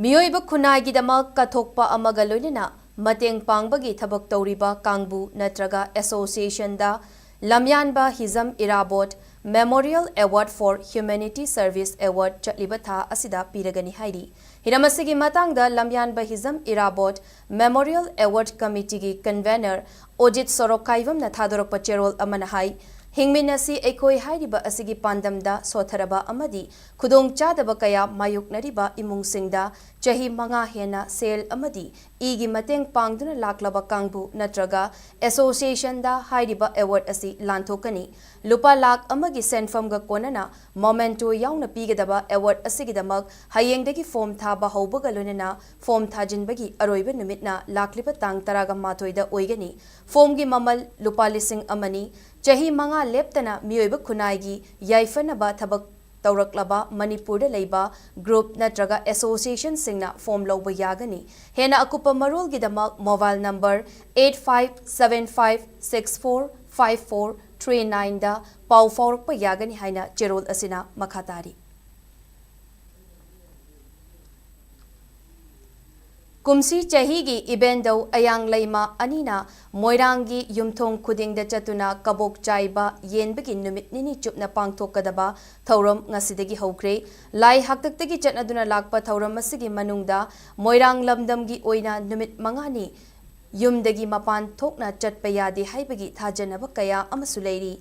ꯃꯤꯑꯣꯏꯕ ꯈꯨꯟꯅꯥꯏꯒꯤꯗꯃꯛ ꯀꯠꯊꯣꯛꯄ ꯑꯃꯒ ꯂꯣꯏꯅꯅ ꯃꯇꯦꯡ ꯄꯥꯡꯕꯒꯤ ꯊꯕꯛ ꯇꯧꯔꯤꯕ ꯀꯥꯡꯕꯨ ꯅꯠꯇ꯭ꯔꯒ association the ꯂꯝꯌꯥꯟꯕ Hijam Irabot Memorial Award for Humanity Service Award ꯆꯠꯂꯤꯕ ꯊꯥ ꯑꯁꯤꯗ ꯄꯤꯔꯒꯅꯤ ꯍꯥꯏꯔꯤ꯫ ꯍꯤꯔꯝ ꯑꯁꯤꯒꯤ ꯃꯇꯥꯡꯗ ꯂꯝꯌꯥꯟꯕ Hijam Irabot Memorial Award Committee ꯒꯤ convener ꯑꯣꯖꯤꯠ ꯁꯣꯔꯣꯛꯈꯥꯏꯕꯝꯅ ꯊꯥꯗꯣꯔꯛꯄ ꯆꯦꯔꯣꯜ ꯑꯃꯅ ꯍꯥꯏ, ꯍꯤꯡꯃꯤꯟꯅꯁꯤ ꯑꯩꯈꯣꯏ ꯍꯥꯏꯔꯤꯕ ꯑꯁꯤꯒꯤ ꯄꯥꯟꯗꯝꯗ ꯁꯣꯠꯊꯔꯕ ꯑꯃꯗꯤ ꯈꯨꯗꯣꯡꯆꯥꯗꯕ ꯀꯌꯥ ꯃꯥꯌꯣꯛꯅꯔꯤꯕ ꯏꯃꯨꯡꯁꯤꯡꯗ ꯆꯍꯤ ꯃꯉꯥ ꯍꯦꯟꯅ ꯁꯦꯜ ꯑꯃꯗꯤ ꯏꯒꯤ ꯃꯇꯦꯡ ꯄꯥꯡꯗꯨꯅ ꯂꯥꯛꯂꯕ ꯀꯥꯡꯕꯨ ꯅꯠꯇ꯭ꯔꯒ association ꯗ ꯍꯥꯏꯔꯤꯕ award ꯑꯁꯤ ꯂꯥꯟꯊꯣꯛꯀꯅꯤ꯫ ꯂꯨꯄꯥ ꯂꯥꯈ ꯑꯃꯒꯤ ꯁꯦꯟꯐꯝꯒ ꯀꯣꯟꯅꯅ memento ꯌꯥꯎꯅ ꯄꯤꯒꯗꯕ award ꯑꯁꯤꯒꯤꯗꯃꯛ ꯍꯌꯦꯡꯗꯒꯤ form ꯊꯥꯕ ꯍꯧꯕꯒ ꯂꯣꯏꯅꯅ form ꯊꯥꯖꯤꯟꯕꯒꯤ ꯑꯔꯣꯏꯕ ꯅꯨꯃꯤꯠꯅ ꯂꯥꯛꯂꯤꯕ ꯇꯥꯡ ꯇꯔꯥꯒ ꯃꯥꯊꯣꯏꯗ ꯑꯣꯏꯒꯅꯤ꯫ Form ꯒꯤ ꯃꯃꯜ ꯂꯨꯄꯥ ꯂꯤꯁꯤꯡ ꯑꯃꯅꯤ꯫ ꯆꯍꯤ ꯃꯉꯥ ꯂꯦꯞꯇꯅ ꯃꯤꯑꯣꯏꯕ ꯈꯨꯟꯅꯥꯏꯒꯤ ꯌꯥꯏꯐꯅꯕ ꯊꯕꯛ ꯇꯧꯔꯛꯂꯕ ꯃꯅꯤꯄꯨꯔꯗ ꯂꯩꯕ group ꯅꯠꯇ꯭ꯔꯒ association ꯁꯤꯡꯅ form ꯂꯧꯕ ꯌꯥꯒꯅꯤ꯫ ꯍꯦꯟꯅ ꯑꯀꯨꯞꯄ ꯃꯔꯣꯜꯒꯤꯗꯃꯛ mobile number eight five seven five six four five four three nine ꯗ ꯄꯥꯎ ꯐꯥꯎꯔꯛꯄ ꯌꯥꯒꯅꯤ ꯍꯥꯏꯅ ꯆꯦꯔꯣꯜ ꯑꯁꯤꯅ ꯃꯈꯥ ꯇꯥꯔꯤ꯫ ꯀꯨꯝꯁꯤ ꯆꯍꯤꯒꯤ ꯏꯕꯦꯟꯗꯧ ꯑꯌꯥꯡ ꯂꯩꯃ ꯑꯅꯤꯅ ꯃꯣꯏꯔꯥꯡꯒꯤ ꯌꯨꯝꯊꯣꯡ ꯈꯨꯗꯤꯡꯗ ꯆꯠꯇꯨꯅ ꯀꯕꯣꯛ ꯆꯥꯏꯕ ꯌꯦꯟꯕꯒꯤ ꯅꯨꯃꯤꯠ ꯅꯤꯅꯤ ꯆꯨꯞꯅ ꯄꯥꯡꯊꯣꯛꯀꯗꯕ ꯊꯧꯔꯝ ꯉꯁꯤꯗꯒꯤ ꯍꯧꯈ꯭ꯔꯦ꯫ ꯂꯥꯏ ꯍꯥꯛꯇꯛꯇꯒꯤ ꯆꯠꯅꯗꯨꯅ ꯂꯥꯛꯄ ꯊꯧꯔꯝ ꯑꯁꯤꯒꯤ ꯃꯅꯨꯡꯗ ꯃꯣꯏꯔꯥꯡ ꯂꯝꯗꯝꯒꯤ ꯑꯣꯏꯅ ꯅꯨꯃꯤꯠ ꯃꯉꯥꯅꯤ ꯌꯨꯝꯗꯒꯤ ꯃꯄꯥꯟ ꯊꯣꯛꯅ ꯆꯠꯄ ꯌꯥꯗꯦ ꯍꯥꯏꯕꯒꯤ ꯊꯥꯖꯅꯕ ꯀꯌꯥ ꯑꯃꯁꯨ ꯂꯩꯔꯤ꯫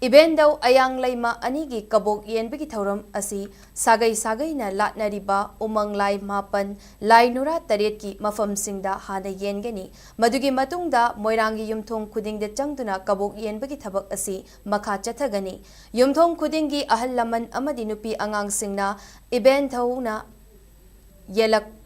ꯏꯕꯦꯟꯗꯧ ꯑꯌꯥꯡ ꯂꯩꯃ ꯑꯅꯤꯒꯤ ꯀꯕꯣꯛ ꯌꯦꯟꯕꯒꯤ ꯊꯧꯔꯝ ꯑꯁꯤ ꯁꯥꯒꯩ ꯁꯥꯒꯩꯅ ꯂꯥꯠꯅꯔꯤꯕ ꯎꯃꯪ ꯂꯥꯏ ꯃꯥꯄꯟ, ꯂꯥꯏ ꯅꯨꯔꯥ ꯇꯔꯦꯠꯀꯤ ꯃꯐꯝꯁꯤꯡꯗ ꯍꯥꯟꯅ ꯌꯦꯟꯒꯅꯤ꯫ ꯃꯗꯨꯒꯤ ꯃꯇꯨꯡꯗ ꯃꯣꯏꯔꯥꯡꯒꯤ ꯌꯨꯝꯊꯣꯡ ꯈꯨꯗꯤꯡꯗ ꯆꯪꯗꯨꯅ ꯀꯕꯣꯛ ꯌꯦꯟꯕꯒꯤ ꯊꯕꯛ ꯑꯁꯤ ꯃꯈꯥ ꯆꯠꯊꯒꯅꯤ꯫ ꯌꯨꯝꯊꯣꯡ ꯈꯨꯗꯤꯡꯒꯤ ꯑꯍꯜ ꯂꯃꯟ ꯑꯃꯗꯤ ꯅꯨꯄꯤ ꯑꯉꯥꯡꯁꯤꯡꯅ ꯏꯕꯦꯟꯗꯧꯅ ꯌꯦꯜꯂꯛ-,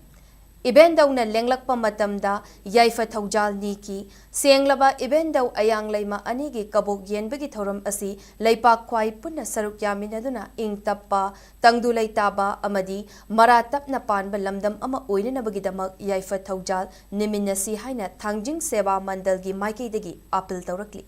ꯏꯕꯦꯟꯗꯧꯅ ꯂꯦꯡꯂꯛꯄ ꯃꯇꯝꯗ ꯌꯥꯏꯐ ꯊꯧꯖꯥꯜ ꯅꯤꯈꯤ꯫ ꯁꯦꯡꯂꯕ ꯏꯕꯦꯟꯗꯧ ꯑꯌꯥꯡ ꯂꯩꯃ ꯑꯅꯤꯒꯤ ꯀꯕꯣꯛ ꯌꯦꯟꯕꯒꯤ ꯊꯧꯔꯝ ꯑꯁꯤ ꯂꯩꯄꯥꯛ ꯈ꯭ꯋꯥꯏ ꯄꯨꯟꯅ ꯁꯔꯨꯛ ꯌꯥꯃꯤꯟꯅꯗꯨꯅ ꯏꯪ ꯇꯞꯄ, ꯇꯪꯗꯨ ꯂꯩꯇꯥꯕ ꯑꯃꯗꯤ ꯃꯔꯥ ꯇꯞꯅ ꯄꯥꯟꯕ ꯂꯝꯗꯝ ꯑꯃ ꯑꯣꯏꯅꯅꯕꯒꯤꯗꯃꯛ ꯌꯥꯏꯐ ꯊꯧꯖꯥꯜ ꯅꯤꯃꯤꯟꯅꯁꯤ ꯍꯥꯏꯅ ꯊꯥꯡꯖꯤꯡ ꯁꯦꯕꯥ ꯃꯟꯗꯜꯒꯤ ꯃꯥꯏꯀꯩꯗꯒꯤ ꯑꯥꯄꯤꯜ ꯇꯧꯔꯛꯂꯤ꯫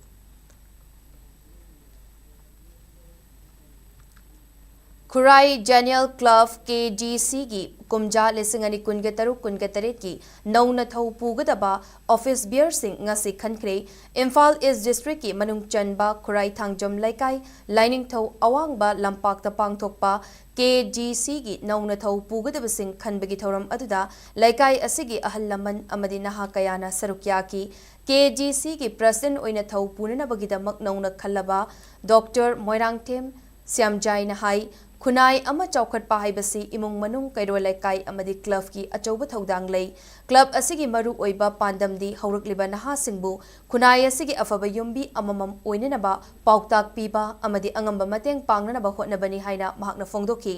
ꯈꯨꯔꯥꯏ ꯖꯦꯅꯤꯌꯦꯜ ꯀ꯭ꯂꯕ, ꯀꯦ ꯖꯤ ꯁꯤꯒꯤ ꯀꯨꯝꯖꯥ ꯂꯤꯁꯤꯡ ꯑꯅꯤ ꯀꯨꯟꯒ ꯇꯔꯨꯛ ꯀꯨꯟꯒ ꯇꯔꯦꯠꯀꯤ ꯅꯧꯅ ꯊꯧ ꯄꯨꯒꯗꯕ ꯑꯣꯐꯤꯁ ꯕꯤꯌꯔꯁꯤꯡ ꯉꯁꯤ ꯈꯟꯈ꯭ꯔꯦ꯫ ꯏꯝꯐꯥꯜ ꯏꯁ ꯗꯤꯁꯇ꯭ꯔꯤꯛꯀꯤ ꯃꯅꯨꯡ ꯆꯟꯕ ꯈꯨꯔꯥꯏ ꯊꯥꯡꯖꯝ ꯂꯩꯀꯥꯏ, ꯂꯥꯏꯅꯤꯡꯊꯧ ꯑꯋꯥꯡꯕ ꯂꯝꯄꯥꯛꯇ ꯄꯥꯡꯊꯣꯛꯄ ꯀꯦ ꯖꯤ ꯁꯤꯒꯤ ꯅꯧꯅ ꯊꯧ ꯄꯨꯒꯗꯕꯁꯤꯡ ꯈꯟꯕꯒꯤ ꯊꯧꯔꯝ ꯑꯗꯨꯗ ꯂꯩꯀꯥꯏ ꯑꯁꯤꯒꯤ ꯑꯍꯜ ꯂꯃꯟ ꯑꯃꯗꯤ ꯅꯍꯥ ꯀꯌꯥꯅ ꯁꯔꯨꯛ ꯌꯥꯈꯤ꯫ ꯀꯦ ꯖꯤ ꯁꯤꯒꯤ ꯄ꯭ꯔꯁꯤꯗꯦꯟꯠ ꯑꯣꯏꯅ ꯊꯧ ꯄꯨꯅꯅꯕꯒꯤꯗꯃꯛ ꯅꯧꯅ ꯈꯜꯂꯕ ꯗꯣꯛꯇꯔ ꯃꯣꯏꯔꯥꯡꯊꯦꯝ ꯁ꯭ꯌꯥꯝꯖꯥꯏꯅ ꯍꯥꯏ, ꯈꯨꯟꯅꯥꯏ ꯑꯃ ꯆꯥꯎꯈꯠꯄ ꯍꯥꯏꯕꯁꯤ ꯏꯃꯨꯡ ꯃꯅꯨꯡ, ꯀꯩꯔꯣꯜ ꯂꯩꯀꯥꯏ ꯑꯃꯗꯤ ꯀ꯭ꯂꯕꯀꯤ ꯑꯆꯧꯕ ꯊꯧꯗꯥꯡ ꯂꯩ꯫ ꯀ꯭ꯂꯕ ꯑꯁꯤꯒꯤ ꯃꯔꯨ ꯑꯣꯏꯕ ꯄꯥꯟꯗꯝꯗꯤ ꯍꯧꯔꯛꯂꯤꯕ ꯅꯍꯥꯁꯤꯡꯕꯨ ꯈꯨꯟꯅꯥꯏ ꯑꯁꯤꯒꯤ ꯑꯐꯕ ꯌꯨꯝꯕꯤ ꯑꯃꯃꯝ ꯑꯣꯏꯅꯅꯕ ꯄꯥꯎꯇꯥꯛ ꯄꯤꯕ ꯑꯃꯗꯤ ꯑꯉꯝꯕ ꯃꯇꯦꯡ ꯄꯥꯡꯅꯅꯕ ꯍꯣꯠꯅꯕꯅꯤ ꯍꯥꯏꯅ ꯃꯍꯥꯛꯅ ꯐꯣꯡꯗꯣꯛꯈꯤ꯫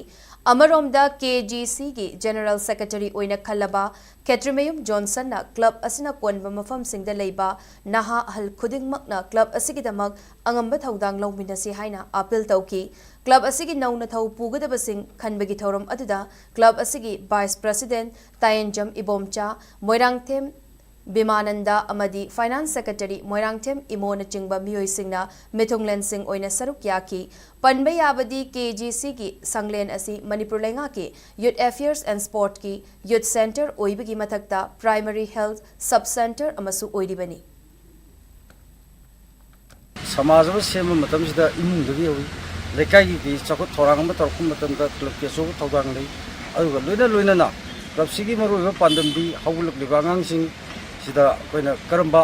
ꯑꯃꯔꯣꯝꯗ, ꯀꯦ ꯖꯤ ꯁꯤꯒꯤ ꯖꯦꯅꯔꯦꯜ ꯁꯦꯀ꯭ꯔꯦꯇꯔꯤ ꯑꯣꯏꯅ ꯈꯜꯂꯕ ꯈꯦꯇ꯭ꯔꯤꯃꯌꯨꯝ ꯖꯣꯟꯁꯟꯅ ꯀ꯭ꯂꯕ ꯑꯁꯤꯅ ꯀꯣꯟꯕ ꯃꯐꯝꯁꯤꯡꯗ ꯂꯩꯕ ꯅꯍꯥ ꯑꯍꯜ ꯈꯨꯗꯤꯡꯃꯛꯅ ꯀ꯭ꯂꯕ ꯑꯁꯤꯒꯤꯗꯃꯛ ꯑꯉꯝꯕ ꯊꯧꯗꯥꯡ ꯂꯧꯃꯤꯟꯅꯁꯤ ꯍꯥꯏꯅ ꯑꯥꯄꯤꯜ ꯇꯧꯈꯤ꯫ ꯀ꯭ꯂꯕ ꯑꯁꯤꯒꯤ ꯅꯧꯅ ꯊꯧ ꯄꯨꯒꯗꯕꯁꯤꯡ ꯈꯟꯕꯒꯤ ꯊꯧꯔꯝ ꯑꯗꯨꯗ ꯀ꯭ꯂꯕ ꯑꯁꯤꯒꯤ ꯚꯥꯏꯁ ꯄ꯭ꯔꯁꯤꯗꯦꯟꯠ ꯇꯥꯌꯦꯟꯖꯝ ꯏꯕꯣꯝꯆꯥ, ꯃꯣꯏꯔꯥꯡꯊꯦꯝ ꯕꯤꯃꯥꯅꯟꯗ ꯑꯃꯗꯤ ꯐꯥꯏꯅꯥꯟꯁ ꯁꯦꯀ꯭ꯔꯦꯇꯔꯤ ꯃꯣꯏꯔꯥꯡꯊꯦꯝ ꯏꯃꯣꯅꯆꯤꯡꯕ ꯃꯤꯑꯣꯏꯁꯤꯡꯅ ꯃꯤꯊꯨꯡꯂꯦꯟꯁꯤꯡ ꯑꯣꯏꯅ ꯁꯔꯨꯛ ꯌꯥꯈꯤ꯫ ꯄꯟꯕ ꯌꯥꯕꯗꯤ, ꯀꯦ ꯖꯤ ꯁꯤꯒꯤ ꯁꯪꯂꯦꯟ ꯑꯁꯤ ꯃꯅꯤꯄꯨꯔ ꯂꯩꯉꯥꯛꯀꯤ ꯌꯨꯠ ꯑꯦꯐꯤꯌꯔꯁ ꯑꯦꯟ ꯁ꯭ꯄꯣꯔꯠꯀꯤ ꯌꯨꯠ ꯁꯦꯟꯇꯔ ꯑꯣꯏꯕꯒꯤ ꯃꯊꯛꯇ ꯄ꯭ꯔꯥꯏꯃꯔꯤ ꯍꯦꯜꯊ ꯁꯕ ꯁꯦꯟꯇꯔ ꯑꯃꯁꯨ ꯑꯣꯏꯔꯤꯕꯅꯤ꯫ ꯁꯃꯥꯖ ꯑꯃ ꯁꯦꯝꯕ ꯃꯇꯝꯁꯤꯗ ꯏꯃꯨꯡꯗꯒꯤ ꯍꯧꯏ꯫ ꯂꯩꯀꯥꯏꯒꯤ ꯀꯩ ꯆꯥꯎꯈꯠ ꯊꯧꯔꯥꯡ ꯑꯃ ꯇꯧꯔꯛꯄ ꯃꯇꯝꯗ ꯀ꯭ꯂꯕꯀꯤ ꯑꯆꯧꯕ ꯊꯧꯗꯥꯡ ꯂꯩ꯫ ꯑꯗꯨꯒ ꯂꯣꯏꯅ ꯂꯣꯏꯅꯅ ꯀ꯭ꯂꯕꯁꯤꯒꯤ ꯃꯔꯨꯑꯣꯏꯕ ꯄꯥꯟꯗꯝꯗꯤ ꯍꯧꯒꯠꯂꯛꯂꯤꯕ ꯑꯉꯥꯡꯁꯤꯡ ꯁꯤꯗ ꯑꯩꯈꯣꯏꯅ ꯀꯔꯝꯕ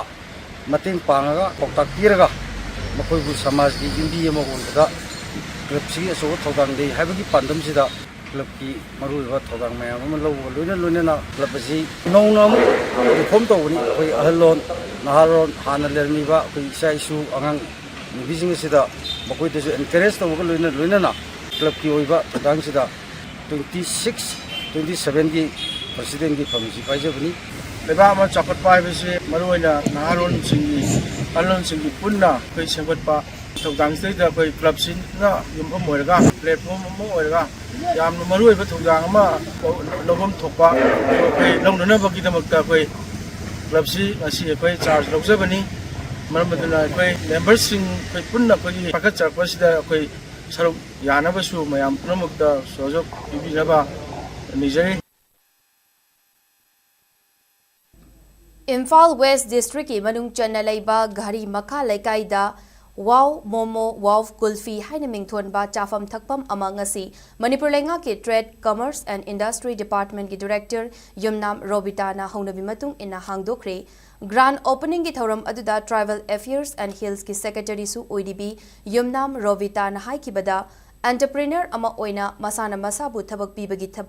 ꯃꯇꯦꯡ ꯄꯥꯡꯉꯒ ꯄꯥꯎꯇꯥꯛ ꯄꯤꯔꯒ ꯃꯈꯣꯏꯕꯨ ꯁꯃꯥꯖꯀꯤ ꯌꯨꯝꯕꯤ ꯑꯃ ꯑꯣꯏꯕꯗ ꯀ꯭ꯂꯕꯁꯤꯒꯤ ꯑꯆꯧꯕ ꯊꯧꯗꯥꯡ ꯂꯩ ꯍꯥꯏꯕꯒꯤ ꯄꯥꯟꯗꯝꯁꯤꯗ ꯀ꯭ꯂꯕꯀꯤ ꯃꯔꯨꯑꯣꯏꯕ ꯊꯧꯗꯥꯡ ꯃꯌꯥꯝ ꯑꯃ ꯂꯧꯕꯒ ꯂꯣꯏꯅ ꯂꯣꯏꯅꯅ ꯀ꯭ꯂꯕ ꯑꯁꯤ ꯅꯧꯅ ꯑꯃꯨꯛ reform ꯇꯧꯕꯅꯤ꯫ ꯑꯩꯈꯣꯏ ꯑꯍꯜꯂꯣꯟ, ꯅꯍꯥꯔꯣꯟ, ꯍꯥꯟꯅ ꯂꯩꯔꯝꯃꯤꯕ ꯑꯩꯈꯣꯏ ꯏꯆꯥ ꯏꯁꯨ, ꯑꯉꯥꯡ ꯅꯨꯕꯤꯁꯤꯡ ꯑꯁꯤꯗ ꯃꯈꯣꯏꯗꯁꯨ encourage ꯇꯧꯕꯒ ꯂꯣꯏꯅ ꯂꯣꯏꯅꯅ ꯀ꯭ꯂꯕꯀꯤ ꯑꯣꯏꯕ ꯊꯧꯗꯥꯡꯁꯤꯗ twenty six, twenty sevenꯒꯤ presidentꯀꯤ ꯐꯝꯁꯤ ꯄꯥꯏꯖꯕꯅꯤ꯫ ꯂꯩꯕꯥꯛ ꯑꯃ ꯆꯥꯎꯈꯠꯄ ꯍꯥꯏꯕꯁꯤ ꯃꯔꯨꯑꯣꯏꯅ ꯅꯍꯥꯔꯣꯟꯁꯤꯡꯒꯤ, ꯑꯍꯜꯂꯣꯟꯁꯤꯡꯒꯤ ꯄꯨꯟꯅ ꯑꯩꯈꯣꯏ ꯁꯦꯝꯒꯠꯄ ꯊꯧꯗꯥꯡꯁꯤꯗꯩꯗ ꯑꯩꯈꯣꯏ ꯀ꯭ꯂꯕꯁꯤꯅ ꯌꯨꯝꯐꯝ ꯑꯣꯏꯔꯒ, platform ꯑꯃ ꯑꯣꯏꯔꯒ ꯌꯥꯝꯅ ꯃꯔꯨꯑꯣꯏꯕ ꯊꯧꯗꯥꯡ ꯑꯃ ꯂꯧꯐꯝ ꯊꯣꯛꯄ ꯑꯩꯈꯣꯏ ꯂꯧꯅꯅꯕꯒꯤꯗꯃꯛꯇ ꯑꯩꯈꯣꯏ ꯀ꯭ꯂꯕꯁꯤ ꯉꯁꯤ ꯑꯩꯈꯣꯏ charge ꯂꯧꯖꯕꯅꯤ꯫ ꯃꯔꯝ ꯑꯗꯨꯅ ꯑꯩꯈꯣꯏ memberꯁꯤꯡ ꯑꯩꯈꯣꯏ ꯄꯨꯟꯅ ꯑꯩꯈꯣꯏꯒꯤ ꯆꯥꯎꯈꯠꯆꯔꯛꯄꯁꯤꯗ ꯑꯩꯈꯣꯏ ꯁꯔꯨꯛ ꯌꯥꯅꯕꯁꯨ ꯃꯌꯥꯝ ꯄꯨꯝꯅꯃꯛꯇ ꯁꯍꯌꯣꯒ ꯄꯤꯕꯤꯅꯕ ꯅꯤꯖꯔꯤ꯫ ꯏꯝꯐꯥꯜ ꯋꯦꯁ ꯗꯤꯁꯇ꯭ꯔꯤꯛꯀꯤ ꯃꯅꯨꯡ ꯆꯟꯅ ꯂꯩꯕ ꯘꯔꯤ ꯃꯈꯥ ꯂꯩꯀꯥꯏꯗ ꯋꯥꯎ ꯃꯣꯃꯣ, ꯋꯥꯎ ꯀꯨꯜꯐꯤ ꯍꯥꯏꯅ ꯃꯤꯡꯊꯣꯟꯕ ꯆꯥꯐꯝ ꯊꯛꯐꯝ ꯑꯃ ꯉꯁꯤ ꯃꯅꯤꯄꯨꯔ ꯂꯩꯉꯥꯛꯀꯤ Trade, Commerce and Industry Departmentꯀꯤ Director ꯌꯨꯝꯅꯥꯝ ꯔꯣꯕꯤꯇꯥꯅ ꯍꯧꯅꯕꯤ ꯃꯇꯨꯡ ꯏꯟꯅ ꯍꯥꯡꯗꯣꯛꯈ꯭ꯔꯦ꯫ Grand openingꯒꯤ ꯊꯧꯔꯝ ꯑꯗꯨꯗ Tribal Affairs and Hillsꯀꯤ Secretaryꯁꯨ ꯑꯣꯏꯔꯤꯕꯤ Yumnam ꯔꯣꯕꯤꯇꯥꯅ ꯍꯥꯏꯈꯤꯕꯗ, entrepreneur ꯑꯃ ꯑꯣꯏꯅ ꯃꯁꯥꯅ ꯃꯁꯥꯕꯨ ꯊꯕꯛ ꯄꯤꯕꯒꯤ ꯊ-,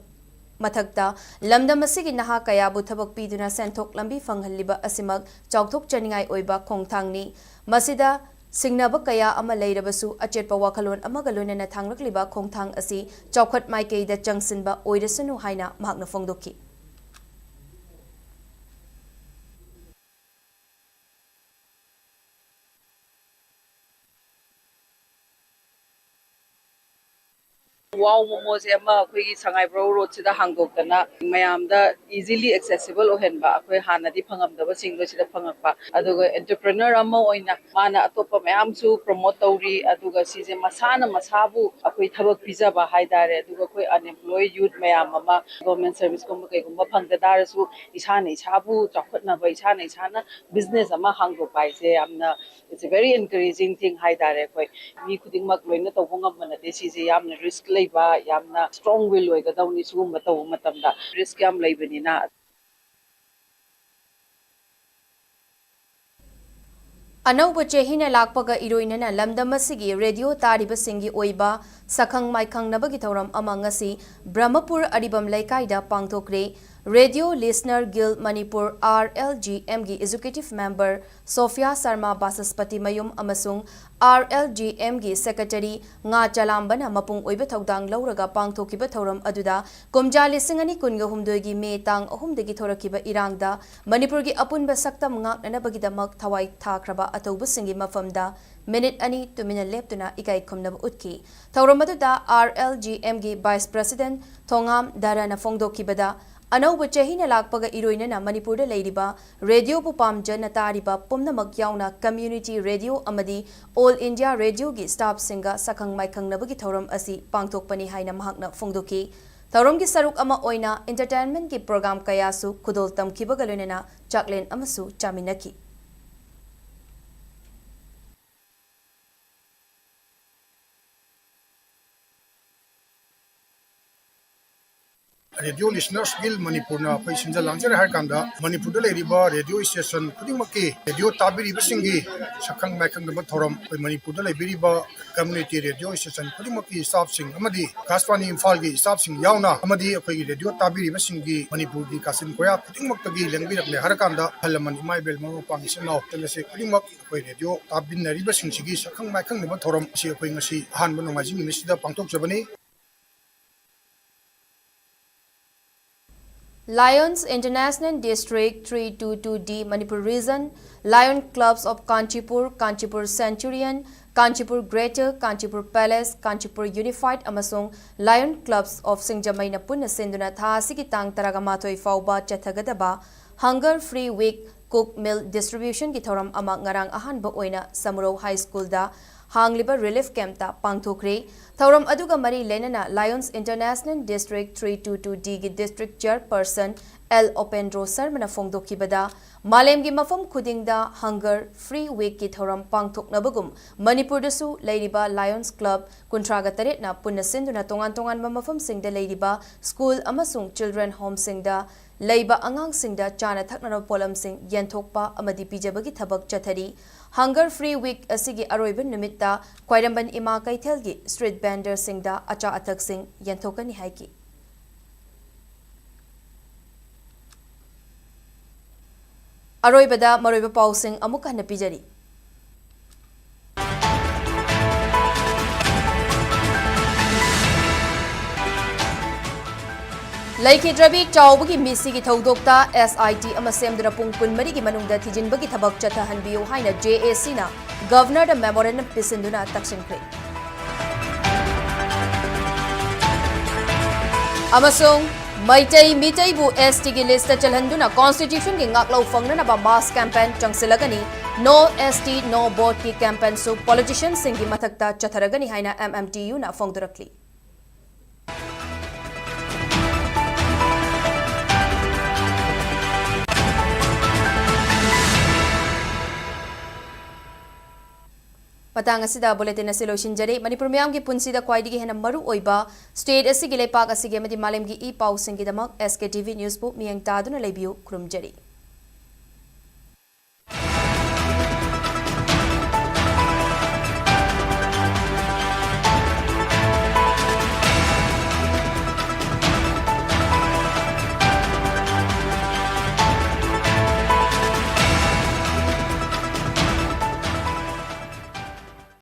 ꯃꯊꯛꯇ ꯂꯝꯗꯝ ꯑꯁꯤꯒꯤ ꯅꯍꯥ ꯀꯌꯥꯕꯨ ꯊꯕꯛ ꯄꯤꯗꯨꯅ ꯁꯦꯟꯊꯣꯛ ꯂꯝꯕꯤ ꯐꯪꯍꯜꯂꯤꯕ ꯑꯁꯤꯃꯛ ꯆꯥꯎꯊꯣꯛꯆꯅꯤꯡꯉꯥꯏ ꯑꯣꯏꯕ ꯈꯣꯡꯊꯥꯡꯅꯤ꯫ ꯃꯁꯤꯗ ꯁꯤꯡꯅꯕ ꯀꯌꯥ ꯑꯃ ꯂꯩꯔꯕꯁꯨ, ꯑꯆꯦꯠꯄ ꯋꯥꯈꯜꯂꯣꯟ ꯑꯃꯒ ꯂꯣꯏꯅꯅ ꯊꯥꯡꯂꯛꯂꯤꯕ ꯈꯣꯡꯊꯥꯡ ꯑꯁꯤ ꯆꯥꯎꯈꯠ ꯃꯥꯏꯀꯩꯗ ꯆꯪꯁꯤꯟꯕ ꯑꯣꯏꯔꯁꯅꯨ ꯍꯥꯏꯅ ꯃꯍꯥꯛꯅ ꯐꯣꯡꯗꯣꯛꯈꯤ꯫ ꯋꯥꯎ ꯃꯣꯃꯣꯁꯦ ꯑꯃ ꯑꯩꯈꯣꯏꯒꯤ ꯁꯉꯥꯏꯄ꯭ꯔꯧ ꯔꯣꯗꯁꯤꯗ ꯍꯥꯡꯗꯣꯛꯇꯅ ꯃꯌꯥꯝꯗ easily accessible ꯑꯣꯏꯍꯟꯕ, ꯑꯩꯈꯣꯏ ꯍꯥꯟꯅꯗꯤ ꯐꯪꯉꯝꯗꯕꯁꯤꯡꯗꯣ ꯁꯤꯗ ꯐꯪꯉꯛꯄ, ꯑꯗꯨꯒ entrepreneur ꯑꯃ ꯑꯣꯏꯅ ꯃꯥꯅ ꯑꯇꯣꯞꯄ ꯃꯌꯥꯝꯁꯨ promote ꯇꯧꯔꯤ꯫ ꯑꯗꯨꯒ ꯁꯤꯁꯦ ꯃꯁꯥꯅ ꯃꯁꯥꯕꯨ ꯑꯩꯈꯣꯏ ꯊꯕꯛ ꯄꯤꯖꯕ ꯍꯥꯏꯇꯥꯔꯦ꯫ ꯑꯗꯨꯒ ꯑꯩꯈꯣꯏ unemployed youth ꯃꯌꯥꯝ ꯑꯃ government serviceꯀꯨꯝꯕ ꯀꯩꯒꯨꯝꯕ ꯐꯪꯗ ꯇꯥꯔꯁꯨ ꯏꯁꯥꯅ ꯏꯁꯥꯕꯨ ꯆꯥꯎꯈꯠꯅꯕ, ꯏꯁꯥꯅ ꯏꯁꯥꯅ business ꯑꯃ ꯍꯥꯡꯗꯣꯛꯄ ꯍꯥꯏꯁꯦ ꯌꯥꯝꯅ, it's a very encouraging thing ꯍꯥꯏꯇꯥꯔꯦ꯫ ꯑꯩꯈꯣꯏ ꯃꯤ ꯈꯨꯗꯤꯡꯃꯛ ꯂꯣꯏꯅ ꯇꯧꯕ ꯉꯝꯕ ꯅꯠꯇꯦ꯫ ꯁꯤꯁꯦ ꯌꯥꯝꯅ risk ꯂꯩꯕ, ꯌꯥꯝꯅ strong will ꯑꯣꯏꯒꯗꯧꯅꯤ ꯁꯤꯒꯨꯝꯕ ꯇꯧꯕ ꯃꯇꯝꯗ꯫ Risk ꯌꯥꯝ ꯂꯩꯕꯅꯤꯅ꯫ ꯑꯅꯧꯕ ꯆꯍꯤꯅ ꯂꯥꯛꯄꯒ ꯏꯔꯣꯏꯅꯅ ꯂꯝꯗꯝ ꯑꯁꯤꯒꯤ ꯔꯦꯗꯤꯑꯣ ꯇꯥꯔꯤꯕꯁꯤꯡꯒꯤ ꯑꯣꯏꯕ ꯁꯛꯈꯪ ꯃꯥꯏꯈꯪꯅꯕꯒꯤ ꯊꯧꯔꯝ ꯑꯃ ꯉꯁꯤ ꯕ꯭ꯔꯍꯃꯄꯨꯔ ꯑꯔꯤꯕꯝ ꯂꯩꯀꯥꯏꯗ ꯄꯥꯡꯊꯣꯛꯈ꯭ꯔꯦ꯫ ꯔꯦꯗꯤꯑꯣ ꯂꯤꯁꯅꯔ ꯒꯤꯜ ꯃꯅꯤꯄꯨꯔ, RLGM ꯒꯤ ꯑꯦꯛꯖꯤꯀ꯭ꯌꯨꯇꯤꯚ ꯃꯦꯝꯕꯔ ꯁꯣꯐꯤꯌꯥ ꯁꯔꯃꯥ ꯕꯥꯆꯁꯄꯇꯤ ꯃꯌꯨꯝ ꯑꯃꯁꯨꯡ RLGM ꯒꯤ ꯁꯦꯀ꯭ꯔꯦꯇꯔꯤ ꯉꯥ ꯆꯂꯥꯝꯕꯅ ꯃꯄꯨꯡ ꯑꯣꯏꯕ ꯊꯧꯗꯥꯡ ꯂꯧꯔꯒ ꯄꯥꯡꯊꯣꯛꯈꯤꯕ ꯊꯧꯔꯝ ꯑꯗꯨꯗ ꯀꯨꯝꯖꯥ ꯂꯤꯁꯤꯡ ꯑꯅꯤ ꯀꯨꯟꯒ ꯍꯨꯝꯗꯣꯏꯒꯤ ꯃꯦ ꯇꯥꯡ ꯑꯍꯨꯝꯗꯒꯤ ꯊꯣꯔꯛꯈꯤꯕ ꯏꯔꯥꯡꯗ ꯃꯅꯤꯄꯨꯔꯒꯤ ꯑꯄꯨꯟꯕ ꯁꯛꯇꯝ ꯉꯥꯛꯅꯅꯕꯒꯤꯗꯃꯛ ꯊꯋꯥꯏ ꯊꯥꯈ꯭ꯔꯕ ꯑꯇꯧꯕꯁꯤꯡꯒꯤ ꯃꯐꯝꯗ ꯃꯤꯅꯤꯠ ꯑꯅꯤ ꯇꯨꯃꯤꯟꯅ ꯂꯦꯞꯇꯨꯅ ꯏꯀꯥꯏ ꯈꯨꯝꯅꯕ ꯎꯠꯈꯤ꯫ ꯊꯧꯔꯝ ꯑꯗꯨꯗ RLGM ꯒꯤ ꯚꯥꯏꯁ ꯄ꯭ꯔꯦꯁꯤꯗꯦꯟꯠ ꯊꯣꯉꯥꯝ ꯗꯥꯔꯥꯅ ꯐꯣꯡꯗꯣꯛꯈꯤꯕꯗ, ꯑꯅꯧꯕ ꯆꯍꯤꯅ ꯂꯥꯛꯄꯒ ꯏꯔꯣꯏꯅꯅ ꯃꯅꯤꯄꯨꯔꯗ ꯂꯩꯔꯤꯕ ꯔꯦꯗꯤꯑꯣꯕꯨ ꯄꯥꯝꯖꯅ ꯇꯥꯔꯤꯕ ꯄꯨꯝꯅꯃꯛ ꯌꯥꯎꯅ ꯀꯝꯃ꯭ꯌꯨꯅꯤꯇꯤ ꯔꯦꯗꯤꯑꯣ ꯑꯃꯗꯤ ꯑꯣꯜ ꯏꯟꯗꯤꯌꯥ ꯔꯦꯗꯤꯑꯣꯒꯤ ꯁ꯭ꯇꯥꯐꯁꯤꯡꯒ ꯁꯛꯈꯪ ꯃꯥꯏꯈꯪꯅꯕꯒꯤ ꯊꯧꯔꯝ ꯑꯁꯤ ꯄꯥꯡꯊꯣꯛꯄꯅꯤ ꯍꯥꯏꯅ ꯃꯍꯥꯛꯅ ꯐꯣꯡꯗꯣꯛꯈꯤ꯫ ꯊꯧꯔꯝꯒꯤ ꯁꯔꯨꯛ ꯑꯃ ꯑꯣꯏꯅ ꯏꯟꯇꯔꯇꯦꯟꯃꯦꯟꯠꯀꯤ ꯄ꯭ꯔꯣꯒ꯭ꯔꯥꯝ ꯀꯌꯥꯁꯨ ꯈꯨꯗꯣꯜ ꯇꯝꯈꯤꯕꯒ ꯂꯣꯏꯅꯅ ꯆꯥꯛꯂꯦꯟ ꯑꯃꯁꯨ ꯆꯥꯃꯤꯟꯅꯈꯤ꯫ ꯔꯦꯗꯤꯑꯣ ꯂꯤꯁꯅꯔꯁ ꯒꯤꯜ ꯃꯅꯤꯄꯨꯔꯅ ꯑꯩꯈꯣꯏ ꯁꯤꯟꯖ ꯂꯥꯡꯖꯔꯦ ꯍꯥꯏꯔ ꯀꯥꯟꯗ, ꯃꯅꯤꯄꯨꯔꯗ ꯂꯩꯔꯤꯕ ꯔꯦꯗꯤꯑꯣ ꯁ꯭ꯇꯦꯁꯟ ꯈꯨꯗꯤꯡꯃꯛꯀꯤ ꯔꯦꯗꯤꯑꯣ ꯇꯥꯕꯤꯔꯤꯕꯁꯤꯡꯒꯤ ꯁꯛꯈꯪ ꯃꯥꯏꯈꯪꯅꯕ ꯊꯧꯔꯝ, ꯑꯩꯈꯣꯏ ꯃꯅꯤꯄꯨꯔꯗ ꯂꯩꯕꯤꯔꯤꯕ ꯀꯝꯃ꯭ꯌꯨꯅꯤꯇꯤ ꯔꯦꯗꯤꯑꯣ ꯁ꯭ꯇꯦꯁꯟ ꯈꯨꯗꯤꯡꯃꯛꯀꯤ ꯁ꯭ꯇꯥꯐꯁꯤꯡ ꯑꯃꯗꯤ ꯑꯀꯥꯁꯕꯥꯅꯤ ꯏꯝꯐꯥꯜꯒꯤ ꯁ꯭ꯇꯥꯐꯁꯤꯡ ꯌꯥꯎꯅ ꯑꯃꯗꯤ ꯑꯩꯈꯣꯏꯒꯤ ꯔꯦꯗꯤꯑꯣ ꯇꯥꯕꯤꯔꯤꯕꯁꯤꯡꯒꯤ ꯃꯅꯤꯄꯨꯔꯒꯤ ꯀꯥꯆꯤꯟ ꯀꯣꯌꯥ ꯈꯨꯗꯤꯡꯃꯛꯇꯒꯤ ꯂꯦꯡꯕꯤꯔꯛꯂꯦ ꯍꯥꯏꯔ ꯀꯥꯟꯗ, ꯑꯍꯜ ꯂꯃꯟ, ꯏꯃꯥ ꯏꯕꯦꯜ, ꯃꯔꯨꯞ ꯃꯄꯥꯡ, ꯏꯆꯤꯟ ꯏꯅꯥꯎ, ꯇꯦꯂꯦꯁꯦ ꯈꯨꯗꯤꯡꯃꯛ ꯑꯩꯈꯣꯏ ꯔꯦꯗꯤꯑꯣ ꯇꯥꯕꯤꯟꯅꯔꯤꯕꯁꯤꯡꯁꯤꯒꯤ ꯁꯛꯈꯪ ꯃꯥꯏꯈꯪꯅꯕ ꯊꯧꯔꯝ ꯑꯁꯤ ꯑꯩꯈꯣꯏ ꯉꯁꯤ ꯑꯍꯥꯟꯕ ꯅꯣꯡꯃꯥꯏꯖꯤꯡ ꯅꯨꯃꯤꯠꯁꯤꯗ ꯄꯥꯡꯊꯣꯛꯆꯕꯅꯤ꯫ Lions International District three two two D Manipur Region, Lion Clubs of Kanchipur, Kanchipur Centurion, Kanchipur Greater, Kanchipur Palace, Kanchipur Unified ꯑꯃꯁꯨꯡ Lion Clubs of ꯁꯤꯡꯖꯃꯩꯅ ꯄꯨꯟꯅ ꯁꯤꯟꯗꯨꯅ ꯊꯥ ꯑꯁꯤꯒꯤ ꯇꯥꯡ ꯇꯔꯥꯃꯥꯊꯣꯏ ꯐꯥꯎꯕ ꯆꯠꯊꯒꯗꯕ Hunger Free Week Cook Meal Distribution ꯒꯤ ꯊꯧꯔꯝ ꯑꯃ ꯉꯔꯥꯡ ꯑꯍꯥꯟꯕ ꯑꯣꯏꯅ ꯁꯃꯨꯔꯧ ꯍꯥꯏ ꯁ꯭ꯀꯨꯜꯗ ꯍꯥꯡꯂꯤꯕ ꯔꯤꯂꯤꯐ ꯀꯦꯝꯞꯇ ꯄꯥꯡꯊꯣꯛꯈ꯭ꯔꯦ꯫ ꯊꯧꯔꯝ ꯑꯗꯨꯒ ꯃꯔꯤ ꯂꯩꯅꯅ Lions International District three two two D ꯒꯤ District Chairperson L ꯎꯄꯦꯟꯗ꯭ꯔꯣ ꯁꯔꯃꯅ ꯐꯣꯡꯗꯣꯛꯈꯤꯕꯗ, ꯃꯥꯂꯦꯝꯒꯤ ꯃꯐꯝ ꯈꯨꯗꯤꯡꯗ Hunger Free Week ꯀꯤ ꯊꯧꯔꯝ ꯄꯥꯡꯊꯣꯛꯅꯕꯒꯨꯝ ꯃꯅꯤꯄꯨꯔꯗꯁꯨ ꯂꯩꯔꯤꯕ Lions Club ꯀꯨꯟꯊ꯭ꯔꯥꯒ ꯇꯔꯦꯠꯅ ꯄꯨꯟꯅ ꯁꯤꯟꯗꯨꯅ ꯇꯣꯉꯥꯟ ꯇꯣꯉꯥꯟꯕ ꯃꯐꯝꯁꯤꯡꯗ ꯂꯩꯔꯤꯕ ꯁ꯭ꯀꯨꯜ ꯑꯃꯁꯨꯡ ꯆꯤꯜꯗ꯭ꯔꯦꯟ ꯍꯣꯝꯁꯤꯡꯗ ꯂꯩꯕ ꯑꯉꯥꯡꯁꯤꯡꯗ ꯆꯥꯅ ꯊꯛꯅꯅꯕ ꯄꯣꯠꯂꯝꯁꯤꯡ ꯌꯦꯟꯊꯣꯛꯄ ꯑꯃꯗꯤ ꯄꯤꯖꯕꯒꯤ ꯊꯕꯛ ꯆꯠꯊꯔꯤ꯫ Hunger Free Week ꯑꯁꯤꯒꯤ ꯑꯔꯣꯏꯕ ꯅꯨꯃꯤꯠꯇ ꯈ꯭ꯋꯥꯏꯔꯝꯕꯟ ꯏꯃꯥ ꯀꯩꯊꯦꯜꯒꯤ street vendorꯁꯤꯡꯗ ꯑꯆꯥ ꯑꯊꯛꯁꯤꯡ ꯌꯦꯟꯊꯣꯛꯀꯅꯤ ꯍꯥꯏꯈꯤ꯫ ꯑꯔꯣꯏꯕꯗ ꯃꯔꯨꯑꯣꯏꯕ ꯄꯥꯎꯁꯤꯡ ꯑꯃꯨꯛ ꯍꯟꯅ ꯄꯤꯖꯔꯤ꯫ ꯂꯩꯈꯤꯗ꯭ꯔꯕꯤ ꯆꯥꯎꯕꯒꯤ ꯃꯤꯁꯤꯒꯤ ꯊꯧꯗꯣꯛꯇ S I T ꯑꯃ ꯁꯦꯝꯗꯨꯅ ꯄꯨꯡ ꯀꯨꯟꯃꯔꯤꯒꯤ ꯃꯅꯨꯡꯗ ꯊꯤꯖꯤꯟꯕꯒꯤ ꯊꯕꯛ ꯆꯠꯊꯍꯟꯕꯤꯌꯨ ꯍꯥꯏꯅ J A Cꯅ Governorꯗ memorandum ꯄꯤꯁꯤꯟꯗꯨꯅ ꯇꯛꯁꯤꯟꯈ꯭ꯔꯦ꯫ ꯑꯃꯁꯨꯡ Meitei ꯃꯤꯇꯩꯕꯨ S Tꯒꯤ listꯇ ꯆꯜꯍꯟꯗꯨꯅ constitutionꯒꯤ ꯉꯥꯛꯂꯧ ꯐꯪꯅꯅꯕ mass campaign ꯆꯪꯁꯤꯜꯂꯒꯅꯤ꯫ No S T, no voteꯀꯤ campaignꯁꯨ politicianꯁꯤꯡꯒꯤ ꯃꯊꯛꯇ ꯆꯠꯊꯔꯒꯅꯤ ꯍꯥꯏꯅ M M T Uꯅ ꯐꯣꯡꯗꯣꯔꯛꯂꯤ꯫ ꯃꯇꯥꯡ ꯑꯁꯤꯗ bulletin ꯑꯁꯤ ꯂꯣꯏꯁꯤꯟꯖꯔꯦ꯫ ꯃꯅꯤꯄꯨꯔ ꯃꯤꯌꯥꯝꯒꯤ ꯄꯨꯟꯁꯤꯗ ꯈ꯭ꯋꯥꯏꯗꯒꯤ ꯍꯦꯟꯅ ꯃꯔꯨ ꯑꯣꯏꯕ state ꯑꯁꯤꯒꯤ, ꯂꯩꯄꯥꯛ ꯑꯁꯤꯒꯤ ꯑꯃꯗꯤ ꯃꯥꯂꯦꯝꯒꯤ E ꯄꯥꯎꯁꯤꯡꯒꯤꯗꯃꯛ S K T V Newsꯕꯨ ꯃꯤꯠꯌꯦꯡ ꯇꯥꯗꯨꯅ ꯂꯩꯕꯤꯌꯨ꯫ ꯈꯨꯔꯨꯝꯖꯔꯤ꯫